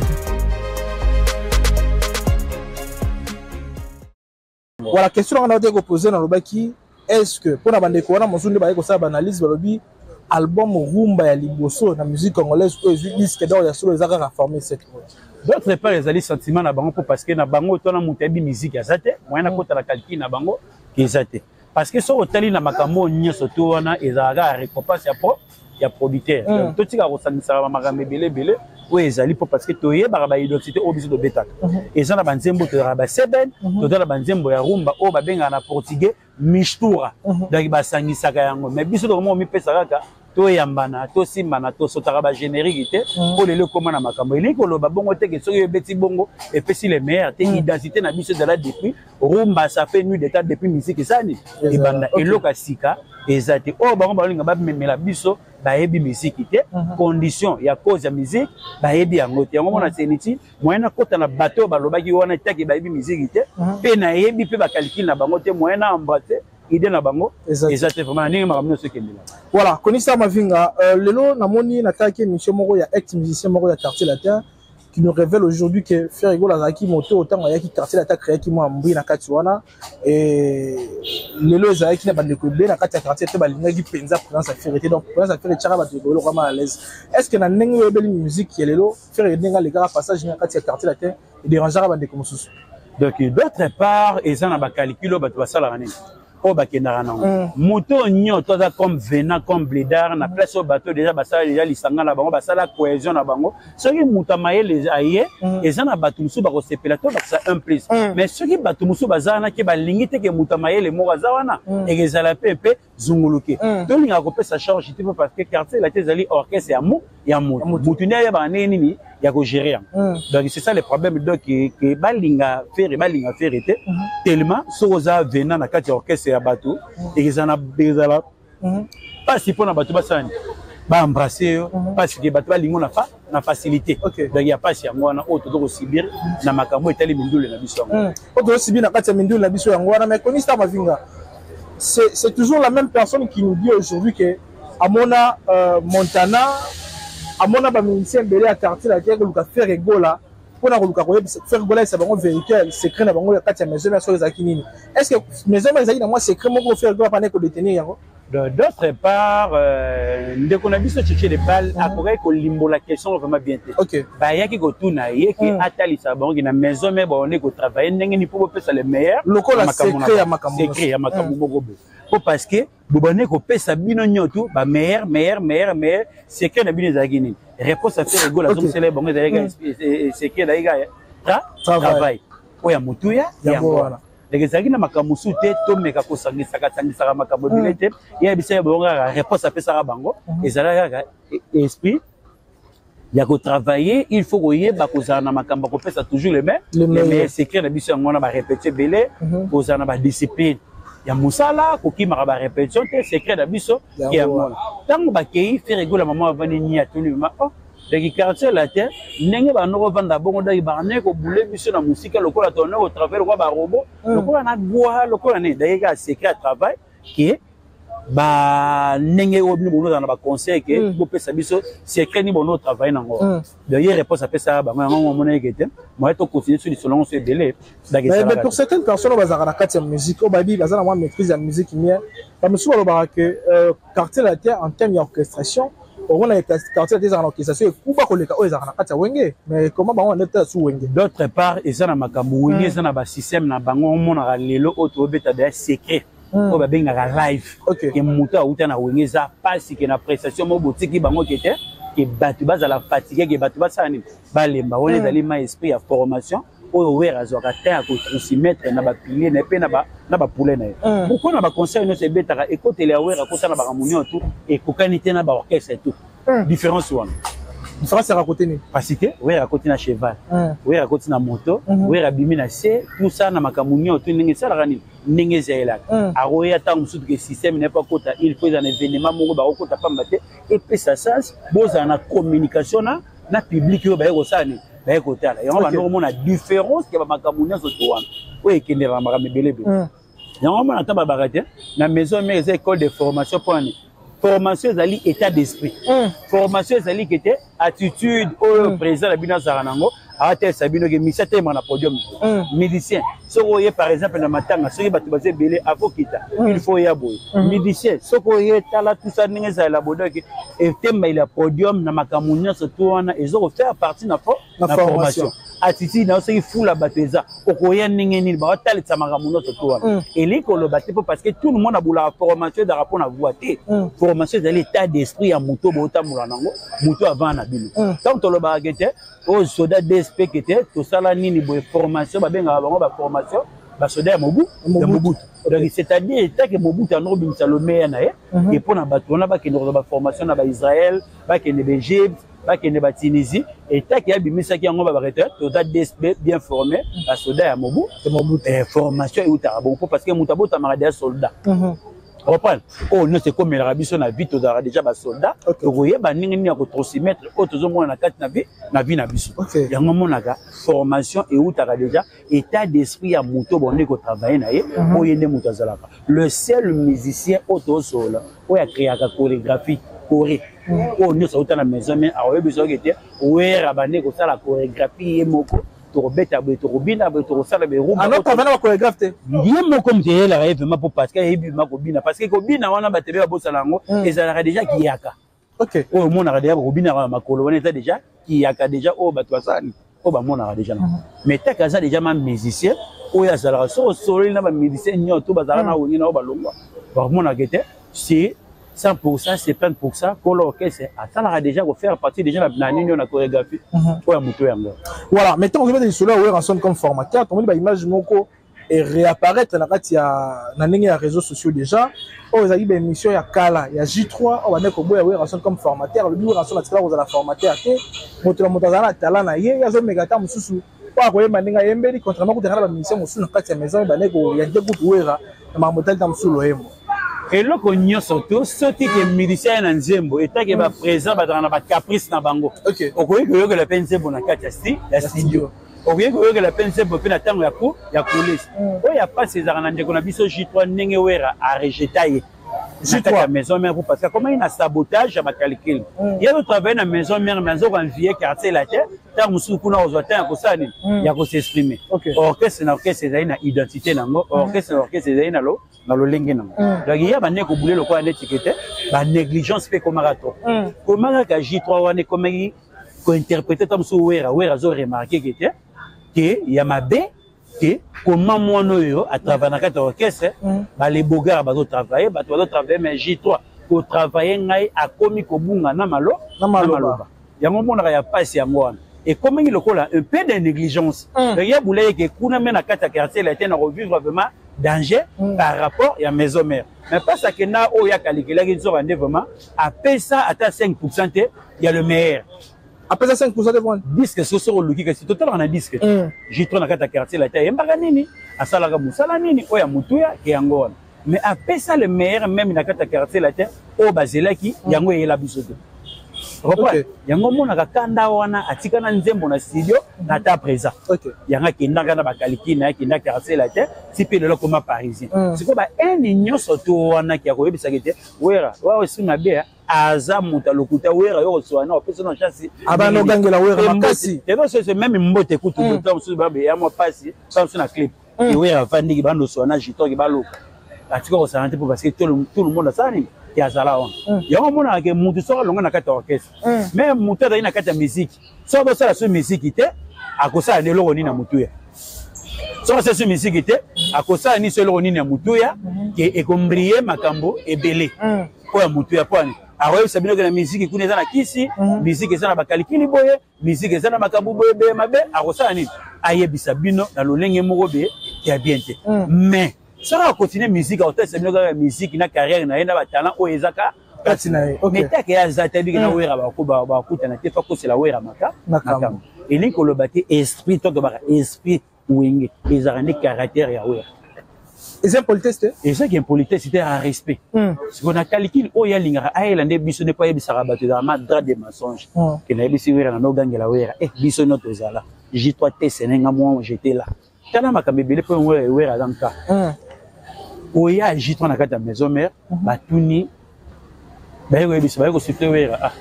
Speaker 2: Voilà, question nanga naote kopose, nalobaki: est ce que mpona bandeko wana mosusu nde baye kosala baanalyse, balobi album rumba ya liboso na musique congolaise oyo ezwi disque d'or ya solo eza kaka Formule 7 oyo?
Speaker 1: D'autre part, ezali sentiment na bango, mpo parce que na bango twana moto ayebi musique aza te, moyen nakota na calcul na bango eza te. Parce que soki otali na makambo oyo nyonso to wana, ezalaka kaka récompense ya producteur. Donc totika kosangisaka bamakambo ebele ebele oyo ezali mpo parce que toyebaka baidentité oyo biso tobetaka. Eza na banzembo, tozalaka baseben, toza na banzembo ya rumba oyo babengaka na portugais mistura. Donc basangisaka yango, mais biso tokoma komipesa kaka, toyambana, tosimbana, tosotaka bagénérique te. Mpo lelo ekóma na makambo elingi koloba bongo te ke soki ebeti bongo epesi le meilleur te. Identité na biso ezala depuis rumba, ça fait nuit d'état depuis musique esani ebanda. Eloko ya sika eza te oyo bango balinga bamemela biso. Bayebi musique te, condition ya cause ya musique bayebi yango te. Yango mona seniti moyen nakota na bato oyo balobaki wana etake bayebi musique te, mpe nayebi mpe bacalcul na bango te. Moyen na embrasser idée na bango eza te vraiment na ndenge makambo nyonso ekendela.
Speaker 2: Voilà, Konisa Mavinga, lelo namoni natalaki émission moko ya ex musicien moko ya Quartier Latin qui nous révèle aujourd'hui que Ferre Gola azalaki moto ntango ayaki Quartier Latin, créaki mwa mbwi na kati wana. Et lelo ezalaki na bandeko ebele na kati ya quartier te balingaki mpenza présence ya Ferre te. Donc présence ya Ferre etiaka bato ebele vraiment à l'aise. Est ce que na ndenge oyebeli musique ya lelo, Ferre ndenge alekaka passage na kati ya Quartier Latin edérangeaka bandeko mosusu?
Speaker 1: Donc d'autre part, eza na bacalcul oyo bato basalaka nini oyo bakendaka nango. Moto oyo nyonso aza comme venant, comme blédard na place oyo bato déjà basala déjà lisanga na bango, basala cohésion na bango. Soki moto ya mayele aye, eza na bato mosusu bakosepela to bakisa un plus. Mais soki bato mosusu baza wana ke balingi te ke moto ya mayele moko aza wana, ekezala mpe zunguluke. Tolingaka kopesa charge te mpo parce que Quartier Latin ezali orchestre ya moto. Motu nde ayebaka ndenge nini ya kogérer yango. Donc c'est ça le problème. Donc ke balinga Ferre, balinga Ferre te, tellement soki oza venant na kati ya orchestre ya bato, ekezala mpasi mpona bato basala nini, baembrasse yo, parce que bato balingo na facilité. Donc ya mpasi yango wana oyo toza kosubir na makambo etali mindule na biso yango.
Speaker 2: Oyo tozosubir na kati ya mindule na biso yango wana. Mais Konista Mavinga, c'est toujours la même personne qui nous dit aujourd'hui que amona Montana, amona bamusicien ebele ya Quartier Latin koluka Ferre Gola mpona koluka koyebisa Ferre Gola, yebisa bango vérité, secret na bango ya kati ya Maison Mère soki ezalaki nini. Est ce que Maison Mère ezalaki na mwa secret moko Ferre Gola pana kodétenir yango?
Speaker 1: D'autre part, ndeko na biso Tchétché de Bal akokaki kolimbola question vraiment bien te. Bayaki kotuna ye ke atalisa bango ke na Maison Mère baonde kotravaille ndenge nini mpo bopesa le meilleur.
Speaker 2: Lokola secret ya makambo.
Speaker 1: Secret ya makambo moko boye, mpo parce que bobande kopesa bino nyonso bameilleur, meilleur, meilleur, meilleur, secret na bino ezalaki nini? Réponse ya Ferre Gola azongisela bango ezalaki secret, ezalaki travail oyo ya motuya yango wana. Donc ezalaki na makambo mosusu te. Tomeka kosangisaka sangisaka makambo ebele te. Ye yebisa ye bango kaka réponse apesaka bango ezalaki kaka esprit ya kotravailler. Il faut koyeba kozala na makambo ya kopesa toujours le meilleur. Secret na biso yango wana, barépétition ebele, kozala na badiscipline ya mosala, kokimaka barépétition te. Secret na biso yango wana. Ntango bakei, Ferre Gola mama avandi ni atuni mama: "Oh, donc Quartier Latin ndenge bando kovanda bongo, donc bande kobule biso na mosika lokola tonde kotravaille lokola barobots, lokola na gwa, lokola nini?" Daki kaka secret ya travail ke bandenge oyo bino bonozala na baconseil ke bopesa biso secret nini bono travaille nango. Donc ye réponse apesaka bango yango, omona eke te moye tocontinue so lisolo yango so ebele.
Speaker 2: Mais pour certaines personnes oyo bazalaka na kati ya musique, oyo bayebi, baza na mwa maîtrise ya musique mie, bamosusu balobaka ke Quartier Latin en terme ya orchestration, omona Quartier Latin ezalaka na orchestration ekuba koleka oyo ezalaka na kati ya Wenge. Mais comment bango bande tala su Wenge?
Speaker 1: D'autre part, eza na makambo Wenge eza na basystème na bango. Omonaka lelo oyo tobeta deya secret oyo babengaka live, ke moto awuta na Wenge eza mpasi ke na prestation moko botiki bango ke te ke bato bazala fatigue, ke bato basala nini, balemba. Wana ezali ma esprit ya formation oyo Wera azwaka temps ya kotransmettre na bapilier na ye mpe na bapoulain na ye. Pourquoi na baconcert nyonso ebetaka, ekotela ya Wera akota na bakambo nyonso ekokani te na baorchestre tout? Différence wana.
Speaker 2: Différence yaka kote nini?
Speaker 1: Parce que Wera akoti na cheval, Wera akoti na moto, Wera abimi na se, tout ça na makambo nyonso ndenge esalaka nini, ndenge ezalelaka. Akoya ntango mosusu ke système na ye mpo akota, il faut eza na événement moko bakokota pamba te, epesa sens, bozala na communication na public oyo baye kosala nini, baye kotala yango. Bando komona différence ya bamakambo nyonso to wana oyo ekendelaka makambo ebele ebele. Yango mona ata babaka te na Maison Mère eza école de formation. Mpona nini? Formation ezali état d'esprit, formation ezali ke te attitude oyo président na bino azalaka nango, aatelisa bino ke misi atelema na podium. Musicien soki oye par exemple na matanga, soki bato baza ebele, akokita, il faut oya boye. Musicien soki oye, tala tusa ndenge ezalela bodoki etembaela podium na makambo nyonso to wana eza kofaire partie na formation. Attitude na yo, soki fula bato eza, okoya ndenge nini, baotalisa makambo nyonso to wana. Elingi koloba te mpo parce que tout le monde abulaka formation ezalaka mpo na voix te. Formation ezali état d'esprit ya moto bootambola nango, moto avant na bino. Ntango tolobaka ke te oyo soda DSP, ke te tosala nini boye, formation babengaka bango baformation basoda ya mobu ya Mobutu. Donc c'est-à-dire etake Mobutu yango kobimisa lomeya na ye e mpo na bato wana bakende kozwa baformation na baIsraël, bakende baEgypte, bakende baTunisie. Etake abimisaki yango, babaka te toza DSP bien formé, basoda ya mobu. Formation eutaka bongo mpo parce que moto abotamaka deya soldat. Comprendre oyo nyonso ekomelaka biso na vie, tozalaka déjà basoldat, tokoyeba ndenge nini ya kotransmettre oyo tozomona na kati na vie, na vie na biso. Yango omonaka formation eutaka déjà état d'esprit ya moto bonde kotravaille na ye. Oyo ye nde moto azalaka le seul musicien oyo tozosola oyo acréaka chorégraphie, choré oyo nyonso auta na maison. Mais akoyebi soki te Wera bande kosala chorégraphie ye moko, tokobeta boye, tokobina boye, tokosala
Speaker 2: berumba. Te.
Speaker 1: Ye moko moto eyelaka ye vraiment mpo parce que ayebi ma kobina, parce que kobina wana bato ebe babosala yango, ezalaka déjà kiyaka. Oyo omonaka déjà bakobinaka na makolo wana eza déjà kiyaka, déjà oyo bato basali oyo bamonaka déjà na. Mais taka aza déjà ma musicien oyo azalaka soki osololi na bamusicien nyonso to bazalaka na Wenge na oyo balongwa, bamonaka te c'est 100%, 70% kolo orchestre asalaka déjà kofaire partie déjà na nini oyo na chorégraphie oyo ya moto yango.
Speaker 2: Voilà, mais ntango ozobeta lisolo ya Werrason comme formateur, tomoni baimage moko eréapparaître na kati ya na ndenge ya réseaux sociaux déjà, oyo ezalaki baémission ya kala ya J3 oyo bandeki koboya Werrason comme formateur. Alobi Werrason atikala kozala formateur te, moto na moto azala na talent na ye, ye azomeka ata mosusu oyo akoyemba ndenge ayembeli, contrairement kutanga na bamusicien mosusu na kati ya maison oyo bandeki koyante groupe Wera na makambo etali ta mosusu loyembo.
Speaker 1: Eloko nyonso to soki ke musicien ye na nzembo etake baprésent bazalaka na bacaprice na bango. Okoki koyokela mpe nzembo na kati ya studio, okoki koyokela mpe nzembo mpe na ntango ya coulisse. Oyo ya mpasi ezalaka na ndeko na biso J3, ndenge Wera arejeta ye na kati ya maison mère parce que akomaki na sabotage ya bacalcul. Ye azotravaille na maison mère mais azokoenvie Quartier Latin. Ntango mosusu kuna ozwa ntango ya kosala nini, ya kos'exprimer. Orchestre na orchestre ezali na identité nango, orchestre na orchestre ezali na lolenge nango. Donc ya bande kobule lokola neti ke te banégligence mpe ekomaka to komaka kaka J3 wana ekomaki kointerpréter ta mosusu Wera. Wera azoremarquer ke te ke ya mabe te, koma mwana oyo atravaille na kati ya orchestre, balebogar bazotravaille, bato bazotravaille, mais J3 kotravaille ngai akomi kobunga na malo
Speaker 2: na maloba.
Speaker 1: Yango omonaka ya pasi yango wana ekomaki lokola un peu de négligence. Donc ya bula yeke kuna me na kati ya Quartier Latin na kovivre vraiment danger par rapport ya maison mère. Mais mpasi akenda oyo akalikelaki nzoka nde vraiment apesa ata 5% te ya le meilleur.
Speaker 2: Apesa 5% te wana.
Speaker 1: Disque soki soki oluki, kasi totalaka na disque J3 na kati ya Quartier Latin ayembaka nini, asalaka mosala nini oyo ya motuya ke yango wana. Mais apesa le meilleur même na kati ya Quartier Latin oyo bazelaki, yango eyela biso te. Comprendre yango omonaka kanda wana atika na nzembo na studio na ta présent. Yango akendaka na bakaliki na ye, akenda Quartier Latin ti mpe lelo akoma parisien. Sikoyo baene nyonso to wana ki akoyebisaki te Wera wa esi mabe aza moto alokuta. Wera yo koswana opesa na chance.
Speaker 2: Abanda ogangela Wera makasi.
Speaker 1: Ebe même mbote kutu ntango mosusu babe ya mwa pasi ntango mosusu na clip Wera avandiki bando oswana J3 baloka atika kosala te mpo parce que tout le monde asala nini ke azala wana. Yango omonaka ke mutu soki alonga na kati ya orchestre, mais mutu azali na kati ya musique, soki azosala so musique te, akosala nde eloko nini ya motuya? Soki asala so musique te, akosala nini so eloko nini ya motuya ke ekombrie makambo ebele oyo ya motuya? Mpo ani akoyebisa bino ke na musique kuna eza na kisi, musique eza na bakalikili boye, musique eza na makambo boye boye mabe. Akosala nini? Ayebisa bino na lolenge moko be ya bien te. Mais soki akontinue musique, akotalisa bino kaka musique na carrière na ye na batalent oyo ezaka
Speaker 2: kati na ye.
Speaker 1: Mais take ye aza te, abiki na Wera bakutana te, fa kosela Wera maka makambo. Elingi koloba te esprit to tobaka esprit Wenge ezalaka nde caractère ya Wera.
Speaker 2: Eza impolitesse te.
Speaker 1: Ezaki impolitesse te, ya respect. Sikoyo na calcul oyo alingaka ayela nde biso nde po ayebisaka bato ezalaka ma drap de mensonge ke nayebisi Wera na nogangela Wera biso no tozala J3 te senenga moi j'étais là. Tala makambo ebele mpo Wera aza nka oya J3 na kati ya maison mère, batuni baye koyebisa, baye kosufle Wera: ah,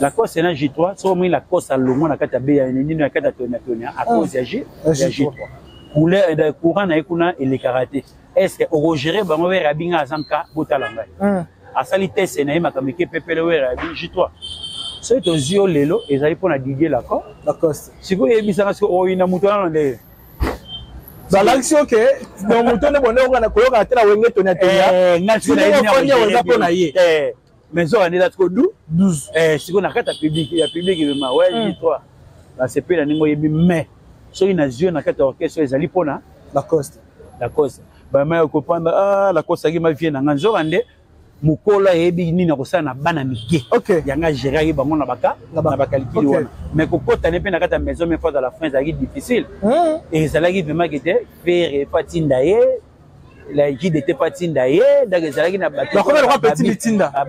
Speaker 1: Lacoste na J3. Soki omoni Lacoste alongwa na kati ya be ya nini na kati ya tonia tonia à cause ya J3, couleur courant na ye kuna elekaka te. Est ce que okogere bango? Wera abinga aza nka botala ngai, asali test na ye, makambo eke pepele. Wera abi J3 Soki tozwi yo lelo, ezali mpo na Didier Lacoste. Sikoyo oyebisanga sikoyo oyina moto wana ndenge
Speaker 2: Balakisi yo ke donc moto nde bonde okana koyoka te na Wenge tonia tonia eza mpo na ye.
Speaker 1: Mais zoka nde eza sikoyo du 12 sikoyo na kati ya public, ya public vraiment, ouais. J3 basepela ndenge oyebi, mais soki nazwi yo na kati ya orchestre, ezali mpona
Speaker 2: Lacoste.
Speaker 1: Lacoste bama ya kopanda. Ah, Lacoste aki ma vie na nga. Nzoka nde mokolo ayebi nini akosala na bana mike. Yango agéraki bango na baka na bacalculs wana. Mais kokota ne mpe na kati ya maison mais fois à la fin ezalaki difficile. Ezalaki vraiment ke te Ferre epo atinda ye, la JDT po atinda ye. Donc ezalaki na
Speaker 2: bato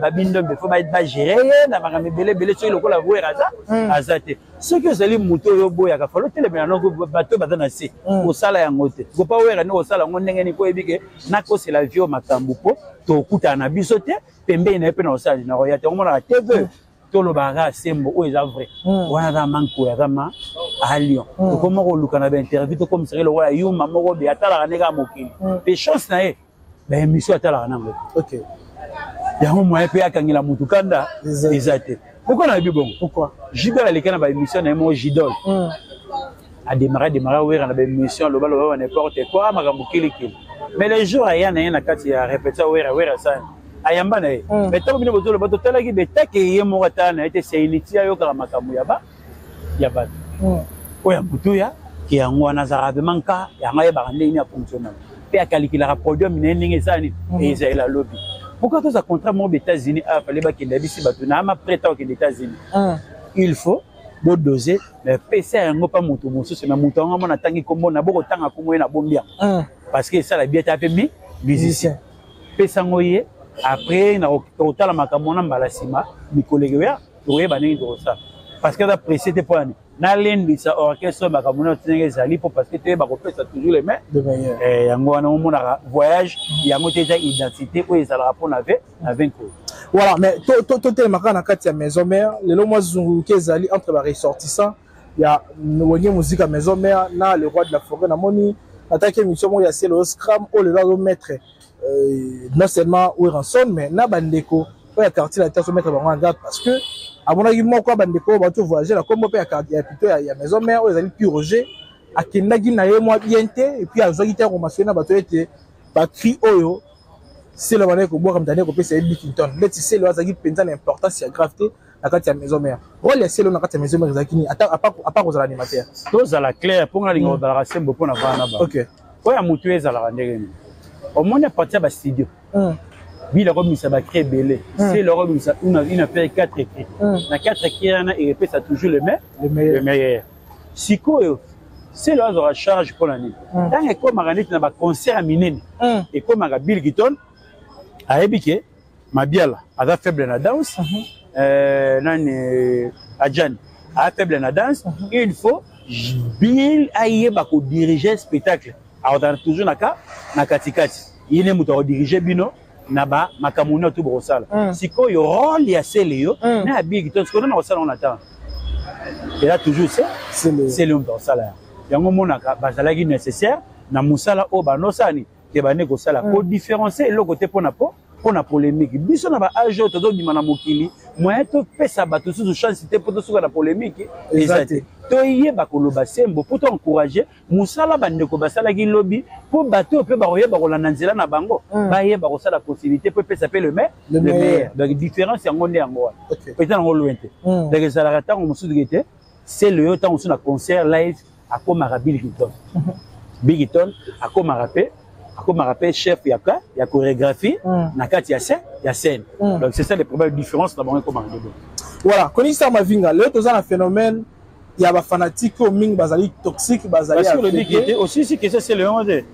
Speaker 1: Babi Ndombe, faut bagérer ye na makambo ebele ebele. Soki lokola Wera aza, aza te. Soki ozali moto oyo oboyaka, falo otelemela noko bato baza na se, kosala yango te. Kopa Wera nde kosala yango ndenge nini? Po oyebi ke nakosela vio makambo mpo tokutana na biso te pembeni na ye mpe na kosala na koya te. Omonaka TV, tolobaka sembo oyo eza vrai. Wana aza manko, aza ma alion. Tokoma koluka na bainterview, tokomisaka lokola yuma moko be atalaka ndenge ya mokili mpe chance na ye, baémission atalaka nango. Yango moyen mpe akangela motu kanda eza te. Pourquoi nayebi bongo?
Speaker 2: Pourquoi?
Speaker 1: Jibel aleka na baémission na ye moko, Jidol adémarre, adémarre Wera na baémission, aloba loba ba n'importe quoi, makambo kilikili. Mais le jour aya na ye na kati ya répétition, Wera, Wera asani ayamba na ye. Mais ntango bino bozoloba, totalaki betake ye moko atala na ye te. C'est inutile, ayokaka makambo ya ba ya bato oyo ya motuya ke yango wana azalaka vraiment nka yango, ayebaka ndenge nini afonctionnaka mpe akalikilaka podium na ye ndenge eza nini, ezala lobi. Pourquoi toza contrat moko ba États-Unis awa, fale bakende bisi bato na ama prêt okende États-Unis, il faut bodose, mais pesa yango mpa moto mosusu. Mais moto yango amona atangi kombo na bokotanga kombo ye na bombi yango, parce que esala bien ta mpe mi musicien pesa yango ye. Après na kotala makambo wana mbala nsima, mikolo ekoya, tokoyeba ndenge tokosala, parce que aza pressé te. Mpo nani nalendisa orchestre makambo nyonso ndenge ezali, mpo parce que toyeba kopesa toujours le
Speaker 2: meilleur.
Speaker 1: Yango wana omonaka voyage yango te, eza identité oyo ezalaka mpona ve na 20.
Speaker 2: Voilà, mais totelema kaka na kati ya maison mère. Lelo mwa zunguluki ezali entre baressortissant ya Wenge Musica Maison Mère na le roi de la forêt. Namoni nataki émission moko ya Selo Scram oyo lelo azomettre non seulement Werrason, mais na bandeko oyo ya Quartier Latin, azomettre bango en garde, parce que amonaki moko ya bandeko oyo bauti voyager na kombo mpe ya plutôt ya maison mère oyo ezali Pure Roger, akendaki na ye mwa bien te, et puis azwaki te akomasoli na bato ete bacri oyo Selo bandaki kobwaka moto andeki kopesa ye Bikington, ndeti Selo azalaki mpenza na importance ya grave te na kati ya maison mère. Rôle ya Selo na kati ya maison mère ezalaki nini, à part kozala animateur?
Speaker 1: Tozala clair, mpo nga nalinga kozalaka sembo mpo na vana ba oyo ya motu ezalaka ndenge nini. Omoni, à partir ya bastudio, bila akobimisa bacri ebele, Selo akobimisa une affaire quatre cri. Na quatre cri wana ekepesa toujours le meilleur. Sikoyo Selo azwaka charge mpona nini? Ntango ekomaka neti na baconcert ya minene, ekomaka Bill Giton ayebi ke Mabiala aza faible na danse, nani, Adjani aza faible na danse, il faut Bill ayeba kodirige spectacle. Akozala toujours na ka na katikati, ye nde moto akodirige bino na ba makambo nyonso to bokosala. Sikoyo rôle ya Sele yo na ya Bill Giton, sikoyo nana kosala ngo na temps, eza toujours se Sele moto akosala yango. Yango omonaka bazalaki nécessaire na mosala oyo bandosani ke bande kosala, kodifférencier eloko te mpona po mpona polémique. Biso na baage oyo tozobima na mokili, moyen topesa bato susu chance te mpo tosuka na polémique eza te. Toyeba koloba sembo mpo toencourage mosala bandeko basalaki lobi, mpo bato oyo mpe bakoyeba kolanda nzela na bango, bayeba kosala continuité mpo epesa mpe le meilleur. Donc différence yango nde yango wana, eza nango loin te. Donc ezalaka ntango mosusu ke te Sele oyo, ntango mosusu na concert live akomaka Bill Giton, Bill Giton akomaka mpe chef ya ka ya chorégraphie na kati ya scène, ya scène. Donc c'est ça les problèmes, différence na bango ekomaka nde.
Speaker 2: Voilà, konisa Mavinga, lelo toza na phénomène ya bafanatike oyo mingi bazali toxique, bazali
Speaker 1: olobi te osisi question Sele yango te,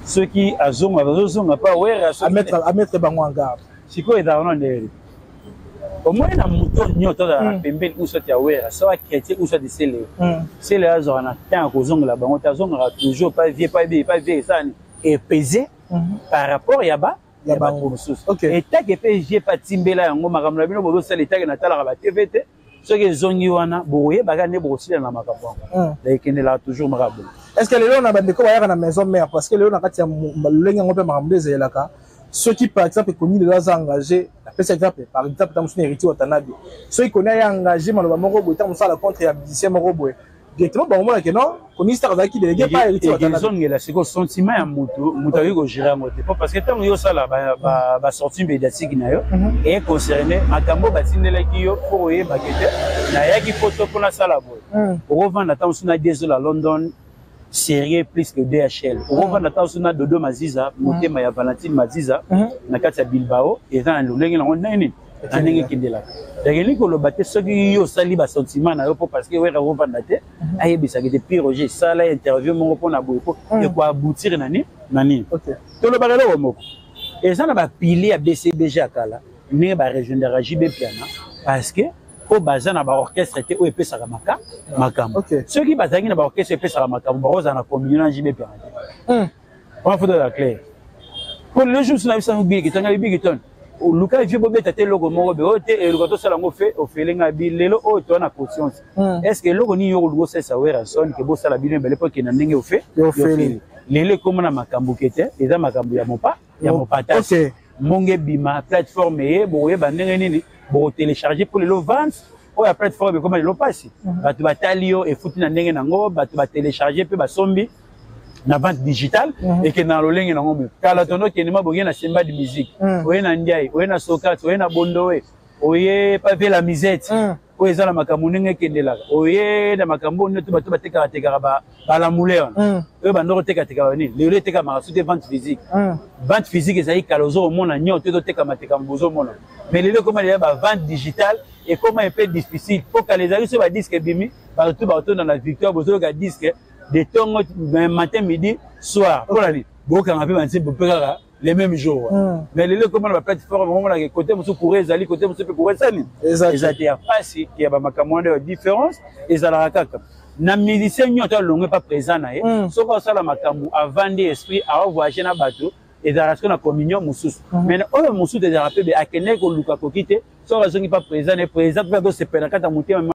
Speaker 1: soki azonga, bazozonga pa Wera.
Speaker 2: Amettre bango en garde.
Speaker 1: Sikoyo ezalaka no ndenge omoni na moto nyonso azala pembeni, ou soit ya Wera, soit chrétien, ou soit Sele. Sele azwaka na temps ya kozongela bango te, azongaka toujours pa vie, pa vie, pa vie esani epese par rapport ya ba
Speaker 2: ya
Speaker 1: bato mosusu. Etake mpe vie pa timbela yango makambo na bino bozosala, etake natalaka ba TV te. Soki ezongi wana, bokoyebaka nde bokosila na makambo yango, ekendelaka toujours makambo.
Speaker 2: Est ce que lelo na bandeko bayaka na maison mère, parce que lelo na kati ya lolenge yango mpe makambo nde ezalelaka? Soki par exemple Koni lelo aza engagé, napesa exemple, par exemple ntango mosusu na Héritier Watanabe, soki Koni aye engagé maloba moko boye, ntango mosusu ala contre ya musicien moko boye, directement bango ke non, Koni Star azalaki délégué par Héritier Watanabe.
Speaker 1: Ezongela sikoyo sentiment ya motu, moto akoki kogérer yango te, po parce que ntango yo osala basortie médiatique na yo, econcerne makambo batindelaki yo mpo oyebake te nayaki poto mpo nasala boye. Okovanda ntango mosusu na Diesel ya London, sérieux plus que DHL. Okovanda ntango mosusu na Dodo Maziza, motema ya Valentine Maziza na kati ya Bilbao, eza na lolenge nango ndenge nini na ndenge ekendelaka. Donc elingi koloba te soki yo osali basentiment na yo mpo parce que Wera ovanda te ayebisaki te Pi Roger sala interview moko mpona boye mpo ekoaboutir na nini na nini. Tolobaka eloko moko, eza na bapilier ya BCBG ya kala ndenge barejoindaka JB Mpiana, parce que oyo baza na baorchestre te oyo epesaka makambo. Soki bazalaki na baorchestre epesaka makambo, bakozala na communion na JB Mpiana te. Wana faut tozala clair, po lelo jour na biso biki tonga biki ton oluka vie bobeta te eloko moko be oyo te eluka tosala yango fe ofele ngai bi lelo oyo toza na conscience. Est ce que eloko nini yo koluka osalisa Werrason ke bosala bino ebele mpo ekende ndenge ofe
Speaker 2: ofele?
Speaker 1: Lelo ekóma na makambo ke te, eza makambo ya mopa ya mopatasi mbongo ebima plateforme ye, bokoyeba ndenge nini bokotélécharge, mpo lelo vente oyo ya plateforme ekóma lelo mpasi. Bato batali yo efuti na ndenge nango, bato batélécharge mpe basombi na vente digitale, ekende na lolenge nango. Me kala tondo okende ma boye na Simba de Musique, oye na Ndiaye, oye na Sokate, oye na Bondowe, oye Pavé la Misette, oyo eza na makambo ndenge ekendelaka, oye na makambo oyo to bato batekaka tekaka balamule wana oyo bandoko tekatekaka nini. Lelo etekamaka su te vente physique. Vente physique ezali kala, ozokomona nyonso ezotekama tekama bozomona, mais lelo ekoma deja bavente digitale, ekoma un peu difficile, mpo kala ezalaki so badisque ebimi, bato tu bakotonda na Victoire, bozoyoka disque de ntongo, matin, midi, soir. Mpona nini? Bokanga mpe banzembo mpe kaka les mêmes jours. Mais lelo ekoma na baplateforme, omonaka côté mosusu courant ezali, côté mosusu mpe courant esani eza te, ya pasi ya bamakambo wana. Ya différence ezalaka kaka na musicien nyonso alongwe pa présent na ye. Soki osala makambo avandi esprit aovoyage na bato, ezalaka soki na communion mosusu, mais oyo mosusu ezalaka mpe akendeki koluka koki te. Soki azongi pa présent na ye, présent mpe azosepela kati ya motema.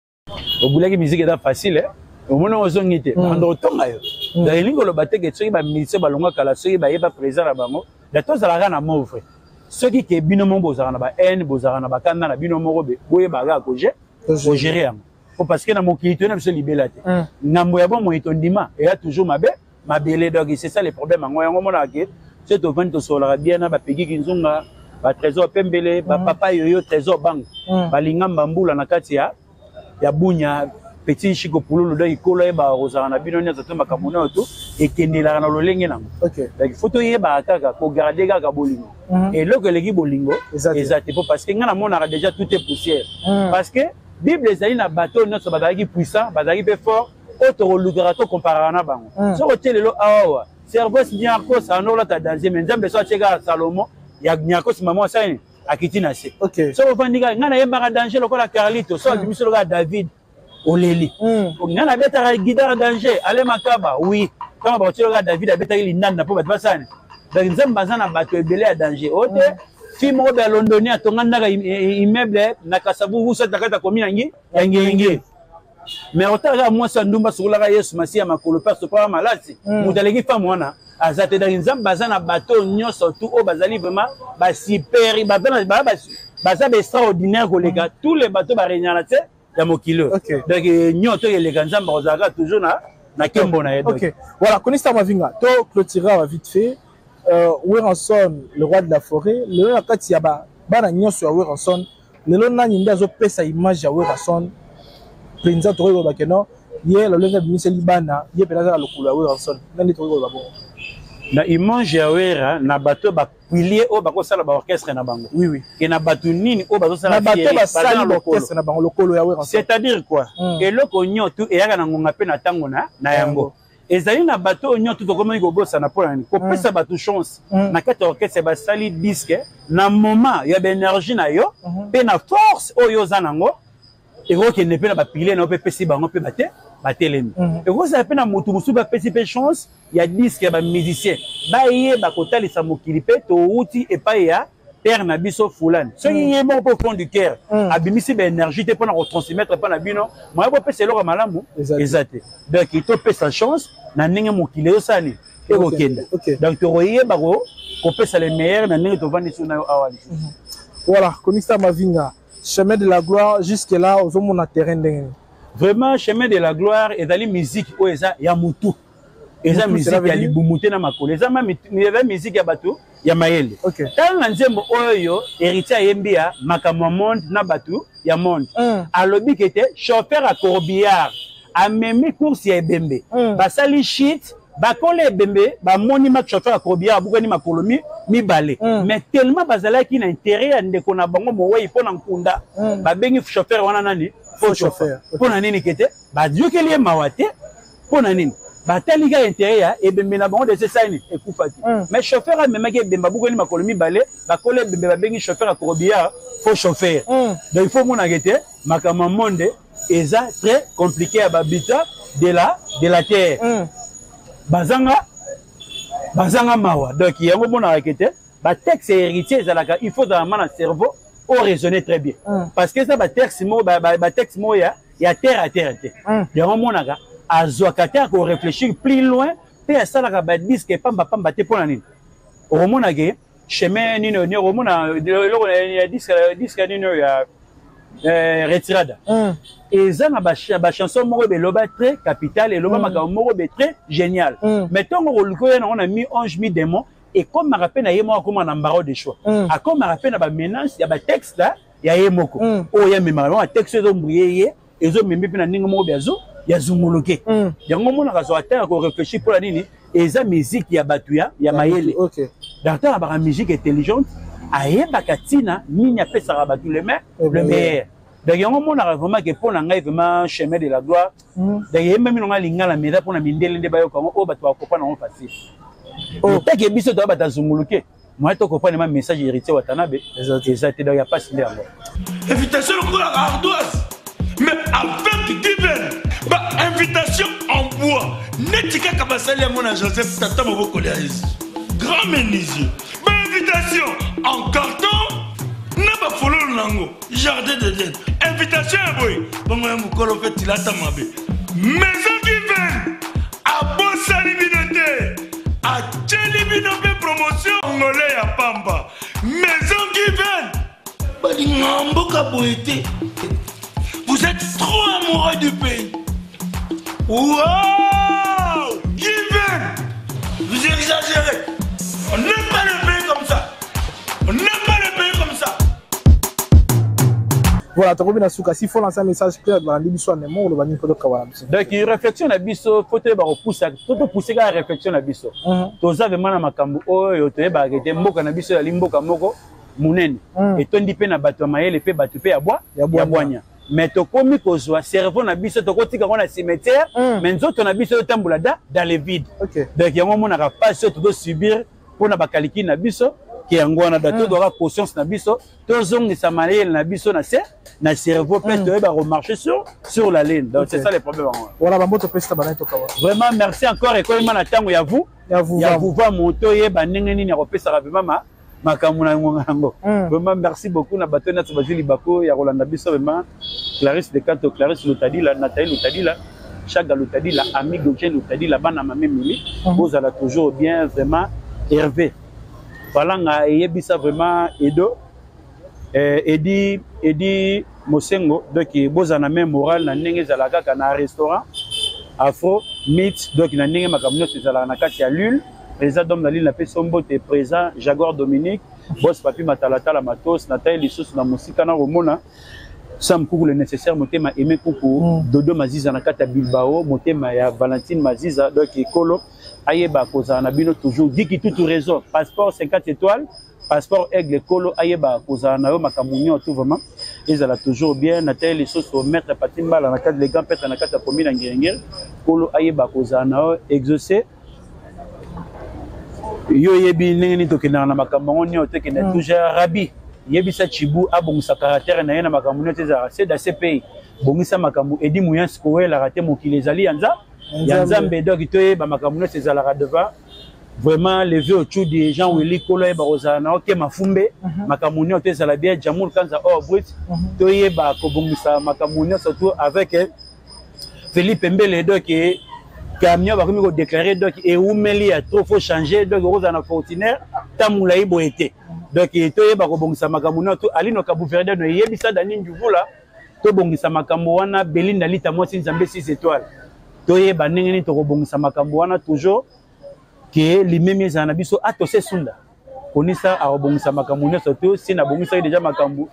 Speaker 1: Obulaki musique eza facile, omoni ozongi te, bando otonga yo. Donc elingi koloba te ke soki bamusicien balongwa kala, soki bayeba présent na bango da, tozalaka na mot vrai. Soki ke bino moko bozalaka na bahaine, bozalaka na bakanda na bino moko, boyebaka kaka kogérer yango, po parce que na mokili toye na biso libela te. Ngambo ya bomoi tondima eya toujours mabe mabele. Donc c'est ça le problème. Yango omonaka ke soki tovandi, tosololaka bien na bapegiki nzunga, batrésor pembele, bapapa yoyo Trésor Bango, balinga mbambula na kati ya Bunya, petit Shiko Pululu. Donc ekolo yebaka kozala na bino nyonso to makambo nyonso to ekendelaka na lolenge nango. Donc il faut toyebaka kaka kogarder kaka bolingo. Eloko eleki bolingo eza te, po parce que ngai namonaka déjà tout est poussière, parce que Bible ezali na bato oyo nyonso bazalaki puissant, bazalaki mpe fort, oyo tokolukaka tokomparaka na bango. Soki otie lelo awawa Servos Niarkos ando olata danger, mais Nzambe so atie kaka Salomo ya Niarkos, mama asali akiti na se. Soki ofandi kaka, ngai nayembaka danger lokola Carlito, so abimisi lokola David, oleli. Ngai nabetaka guitare danger ale makaba, oui, ntango bakotie lokola David abetaki lindanda mpo bato basani. Donc Nzambe aza na bato ebele ya danger oyo te. Fille moko be ya Londoni atonga ndaka immeuble na Kasavubu, so atakati akomi yangi ya Ngenge, mais otala kaka mwasi ya ndumba asukolaka Yesu Masiya ya makolo mpe asopaka malasi, moto aleki femme wana aza te. Donc Nzambe aza na bato nyonso tu oyo bazali vraiment basuperi, baza baextraordinaire koleka tous les bato baregnana te ya mokili oyo. Donc nyonso eleka, Nzambe akozalaka toujours na nkembo na ye.
Speaker 2: Ok, voilà, Koni Star Mavinga, to clôturera vite fait. Werrason, le roi de la forêt, lelo na kati ya ba bana nyonso ya Werrason, lelo nani nde azopesa image ya Werrason mpenza? Tokoki koloba ke non, ye lolenge abimiseli bana, ye mpenza aza na lokolo ya Werrason. Nani tokoki koloba bongo?
Speaker 1: Na image ya Wera, na bato bapilier oyo bakosala baorchestre na bango.
Speaker 2: Oui.
Speaker 1: Ke na bato nini oyo bazosala
Speaker 2: na bato basali baorchestre na bango, lokolo ya Werrason.
Speaker 1: C'est-à-dire quoi? Eloko nyonso eyaka na ngonga mpe na ntango na yango. Ezali na bato oyo nyonso tokomaki kobosana. Mpo na nini kopesa bato chance na kati ya orchestre basali disque na moment ya baénergie na yo mpe na force oyo oza nango, ekokende mpe na bapilier na yo mpe epesi bango mpe bate batelemi. Ekozala mpe na motu mosusu bapesi mpe chance ya disque ya bamusicien, bayeba kotalisa mokili mpe touti epai ya père na biso fulani. Soki ye moko mpe au fond du cœur abimisi baénergie te mpona kotransmettre mpa na bino, moya bopesa eloko ya malamu eza te. Donc topesa chance na ndenge mokili ezosala nini, ekokenda. Donc tokoyeba. Kopesa le meilleur na ndenge tovandi so na yo awa lisusu.
Speaker 2: Voilà, Commissaire Mavinga, Chemin de la gloire jusque là ozomona terrain ndenge nini?
Speaker 1: Vraiment, Chemin de la gloire ezali musique oyo eza ya mutu, eza musique ya libumu te na makolo, eza eza musique ya bato ya mayele. Tala na nzembo oyo Héritier ayembi ya makambo ya monde na bato ya monde. Alobi ke te chauffeur ya corbillard amemi course ya ebembe. Basali shit, bakola ebembe, bamoni ma chauffeur ya corbillard abukani makolo mibale. Mais tellement bazalaki na intérêt ya ndeko na bango mowei mpo na nkunda. Babengi chauffeur wana nani? Faux chauffeur. Mpo na nini? Kete bayokeli ye mawa te. Mpo na nini? Batali kaka intérêt ya ebembe na bango, dese sani ekufaki. Mais chauffeur amemaki ebembe, abukani makolo mibale, bakola ebembe, babengi chauffeur ya corbillard faux chauffeur. Donc il faut omonaka ete makambo ya monde eza très compliqué, ya babita de la terre. Bazanga mawa. Donc yango omonaka kete batexte ya Héritier ezalaka, il faut ozala ma na cerveau o raisonner très bien. Parce que eza batexte moko ya terre à terre te. Yango omonaka azwaka te akoréfléchir plus loin mpe asalaka badisque pambapamba te. Mpo na nini? Okomona ke chemin nini nini, okomona eloko ya disque nini oyo ya Retirada. Eza na bachanson moko ebe eloba très capital, eloba makambo moko ebe très génial. Mais ntongo koluka oya nango na mi ange mi démon, ekomaka mpe na ye moko, akóma na embarras de choix. Akomaka mpe na bamenace ya batexte ya ye moko oyo amemaka yango. Batexte ezombrie ye, ezomemi mpe na ndenge moko be ya zunguluke. Yango omonaka azwa te ya koréfléchir. Mpo na nini? Eza musique ya bato ya mayele. Donc ntango abaka musique intelligente, ayebaka ntina nini apesaka bato le meilleur. Donc yango omonaka vraiment ke mpo na ngai, vraiment, Chemin de la gloire, donc eyembami nonga lingala, mais eza mpona mindele nde bayoka yango, oyo bato bakopana yango facile. Otake biso toya bato azunguluke, moyen tokopana ma message Héritier Watanabe eza te. Donc ya pasi nde yango.
Speaker 4: Invitation lokola ardoise, mais avec given ba invitation en bois, neti kaka basali yango na Joseph, tata mobokoli ya Yesu, grand menuisier. Ba invitation en carton na bafololo nango, jardin d'Eden. Invitation ya boye bongo ya mokolo mpe tilata mabe. Maison Given abosani bino te, atieli bino mpe promotion ngole ya pamba. Maison Given balinga mboka boye te. Vous êtes trop amoureux du pays. Wow, Given, vous exagérez. On n'aime pas le pays comme ça, on n'aime pas le pays comme ça.
Speaker 2: Voilà, tokomi na suka. S'il faut lancer un message clair balandi biso ya nemo, oloba nini mpo tokabana biso?
Speaker 1: Donc réflexion na biso, faut toyeba kopusa, to topuse kaka réflexion na biso. Toza vraiment na makambo oyo toyebaka ete mboka na biso ezali mboka moko monene, etondi mpe na bato ya mayele mpe bato mpe ya bwa
Speaker 2: Ya bwanya.
Speaker 1: Ya bwanya. Mais tokomi kozwa cerveau na biso, tokotika yango na cimetière, mais nzoto na biso ezotambola da dans le vide. Donc yango omonaka pasi oyo tozosubir mpona bakalikili na biso ke yango wana da tozwaka conscience na biso, tozongisa mayele na biso na se na cerveau mpe toyeba komarcher sur la ligne. Donc c'est ça le problème yango.
Speaker 2: Voilà, bambo topesita banani, tokabana.
Speaker 1: Vraiment merci encore. Ekoyema na ntango ya vous
Speaker 2: Ya vous.
Speaker 1: Ya vuva moto oyeba ndenge nini akopesaka vraiment makambo na ngonga yango. Vraiment merci beaucoup na bato nyonso bazwi libaku ya kolanda biso. Vraiment, Clarisse de Canto, Clarisse Lutadila, Nathalie Lutadila, Chaga Lutadila, Amigo Jen Lutadila, bana mame Mili, bozala toujours bien. Vraiment, Hervé Falanga eyebisa vraiment Edo, Edi Mosengo. Donc bozala na même moral na ndenge ezala kaka na restaurant Afro Meat. Donc na ndenge makambo nyonso ezalaka na kati ya Lule, président Dom na Lille, napesi yo mbote. Président Jaguar Dominique, boss Papi Matalatala Matos, natali lisusu na mosika na komona Sam Kuku, le nécessaire, motema Aimé Kuku, Dodo Maziza na kati ya Bilbao, motema ya Valentine Maziza. Donc ekolo ayeba kozala na bino toujours. Diki Tutu Raison, passeport 50 étoiles, passeport aigle, ekolo ayeba kozala na yo makambo nyonso tout. Vraiment ezala toujours bien. Natali lisusu maître Pati Mbala na kati, le grand prêtre na kati ya commune ya Ngerengere, kolo ayeba kozala na yo. Exaucé, yo oyebi ndenge nini tokendaka na makambo yango nyonso, tokenda toujours. Rabi, yebisa Chibu abongisa caractère na ye na makambo nyonso, ezalaka se da cpi bongisa makambo. Edi Muyansi, kowelaka te, mokili ezali ya ya Nzambe. Donc toyeba makambo nyonso ezalaka devant. Vraiment, le vieux Ochudi Jean Willy, kolo yeba kozala na oke mafumbe, makambo nyonso ezala bien. Jamul Kanza or brut, toyeba kobongisa makambo nyonso tout avec Philippe Mbele. Donc Camion bakomi kodéclarer, donc ewumeli ya trop, faut changer. Donc okozala na Fortuner ta molai boye te. Donc toyeba kobongisa makambo nyonso. Alino Kabuverde no eyebisa Dani Njuvula, tobongisa makambo wana. Belinda Lita, mwasi Nzambe 6 étoiles, toyeba ndenge nini tokobongisa makambo wana, toujours ke limemi ezala na biso. Atose sunda konisa akobongisa makambo nyonso to si nabongisaki déjà makambo.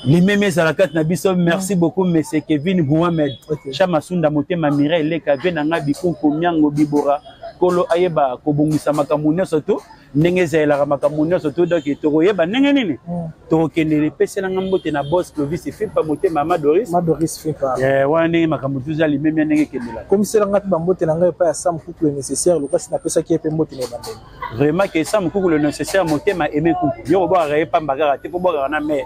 Speaker 1: Limemi ezala kati na biso. Merci beaucoup, monsieur Kevin Mohamed. Chama Sunda, motema Mireille Leka ve na nga bikunku miango bibora. Kolo ayeba kobongisa makambo nyonso to ndenge ezalelaka makambo nyonso to. Donc tokoyeba ndenge nini tokokende. Epeselanga mbote na boss Clovis Fimpa, motema Mama Doris.
Speaker 2: Madoris Fimpa.
Speaker 1: Wana ndenge makambo tuza limemi ya ndenge ekendelaka.
Speaker 2: Komiselanga mpe bambote na ngai epai ya Sam Kuku le nécessaire, lokasi napesaki ye mpe mbote na ebandeli.
Speaker 1: Vraiment ke Sam Kuku le nécessaire, motema aime kuku, yo kobwakaka ye pamba kaka te, po bwakaka na mare.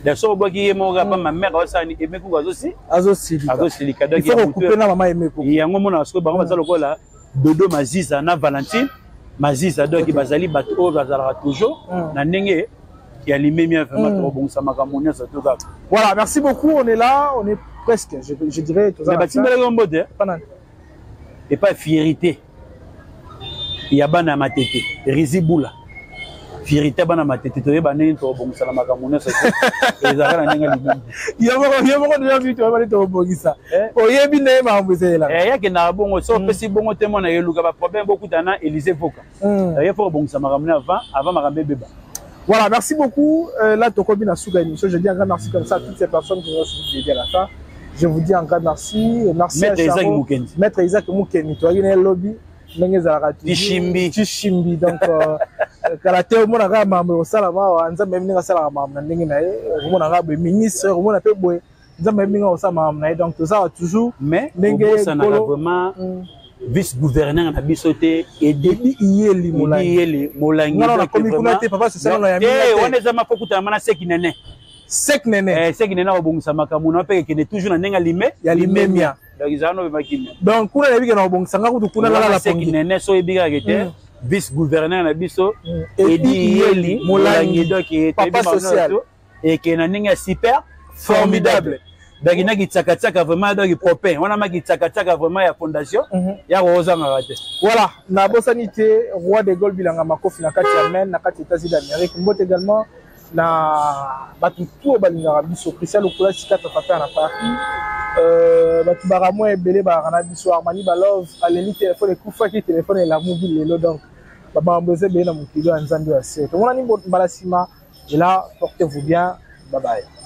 Speaker 1: Donc soki obwaki ye moko kaka pamba, mare aosala aime kuku azosi
Speaker 2: azosilika.
Speaker 1: Azosilika. Donc
Speaker 2: il faut kokupe na mama aime kuku.
Speaker 1: Yango monaka soki bango baza lokola Dodo Maziza na Valentine Maziza, donc bazali bato oyo bazalaka toujours na ndenge ya limemia. Vraiment, tokobongisa makambo nyonso to kaka.
Speaker 2: Voilà, merci beaucoup. On est là, on est presque, je dirais
Speaker 1: toza mais batimbelaki yo mbote.
Speaker 2: Pana.
Speaker 1: Epai fierité ya bana ya Matete, Rizi Bula, fierité ya bana Matete. Toyeba ndenge tokobongisa na makambo nyonso ezalaka na ndenge ya limemia.
Speaker 2: Yo moko déjà vu, toyeba nde tokobongisa, oyebi ndenge makambo ezalelaka.
Speaker 1: Yakendaka bongo. So opesi bongo te, mwana eluka baproblème, bokutana na Élysée Voka. Ye fo kobongisa makambo ne avant makambo ebeba.
Speaker 2: Voilà, merci beaucoup. Là, tokomi na suka émission. Je dis un grand merci comme ça à toutes ces personnes qui nous ont suivis à la fin. Je vous dis un grand merci. Et merci
Speaker 1: Maître
Speaker 2: à
Speaker 1: Isaac
Speaker 2: Charo.
Speaker 1: Mukendi.
Speaker 2: Maître Isaac Mukendi. Toi, il y a un lobby. Ndenge ezalaka toujours.
Speaker 1: Tishimbi.
Speaker 2: Tishimbi. Donc, kala te omonaka makambo ekosalama awa. Nzambe ayebi ndenge asalaka makambo na ndenge na ye. Omonaka boye ministre, omona mpe boye Nzambe ayebi ndenge akosala makambo na ye. Donc tozala toujours
Speaker 1: Mais
Speaker 2: ndenge
Speaker 1: obosanaka
Speaker 2: Nkolo
Speaker 1: vraiment vice gouverneur na biso te, Edi.
Speaker 2: Edi Iyeli Molangi.
Speaker 1: Iyeli Molangi.
Speaker 2: Nga na nakomi kuna te, papa social na yambi nga
Speaker 1: te
Speaker 2: te.
Speaker 1: Wana eza mafo kutana mana Seki Nene.
Speaker 2: Sek Nene.
Speaker 1: Seki Nene akobongisa makambo na mpe ekende toujours na ndenge alime
Speaker 2: Ya limemia.
Speaker 1: Donc ezala no bema kimia.
Speaker 2: Donc kuna nayebi ke na kobongisa nga kutu kuna nalala
Speaker 1: Wana Seki
Speaker 2: pongi.
Speaker 1: Nene, so oyebi kaka te, vice gouverneur na biso
Speaker 2: Edi
Speaker 1: Edi
Speaker 2: Iyeli
Speaker 1: Iyeli Molangi.
Speaker 2: Molangi.
Speaker 1: Donc
Speaker 2: Papa social.
Speaker 1: ekende na ndenge ya super formidable. Donc naki tsakatsaka vraiment, donc propin wana maki tsakatsaka vraiment ya fondation ya kozangaka te.
Speaker 2: Voilà, nabosani te roi de Gaulle Bilanga Makofi na kati ya Maine, na kati ya États-Unis d'Amérique. Mbote également na bato tu oyo balingaka biso, Christian Lokola Sikata Papa na Paris, bato baka mwa ebele balaka na biso, Armani Balove aleli telefone ekufaki, telefone elamuki lelo. Donc bamakambo eza ebele na mokili oyo ya Nzambe ya se. Tomonani mbala nsima. Et là, portez-vous bien, bye bye.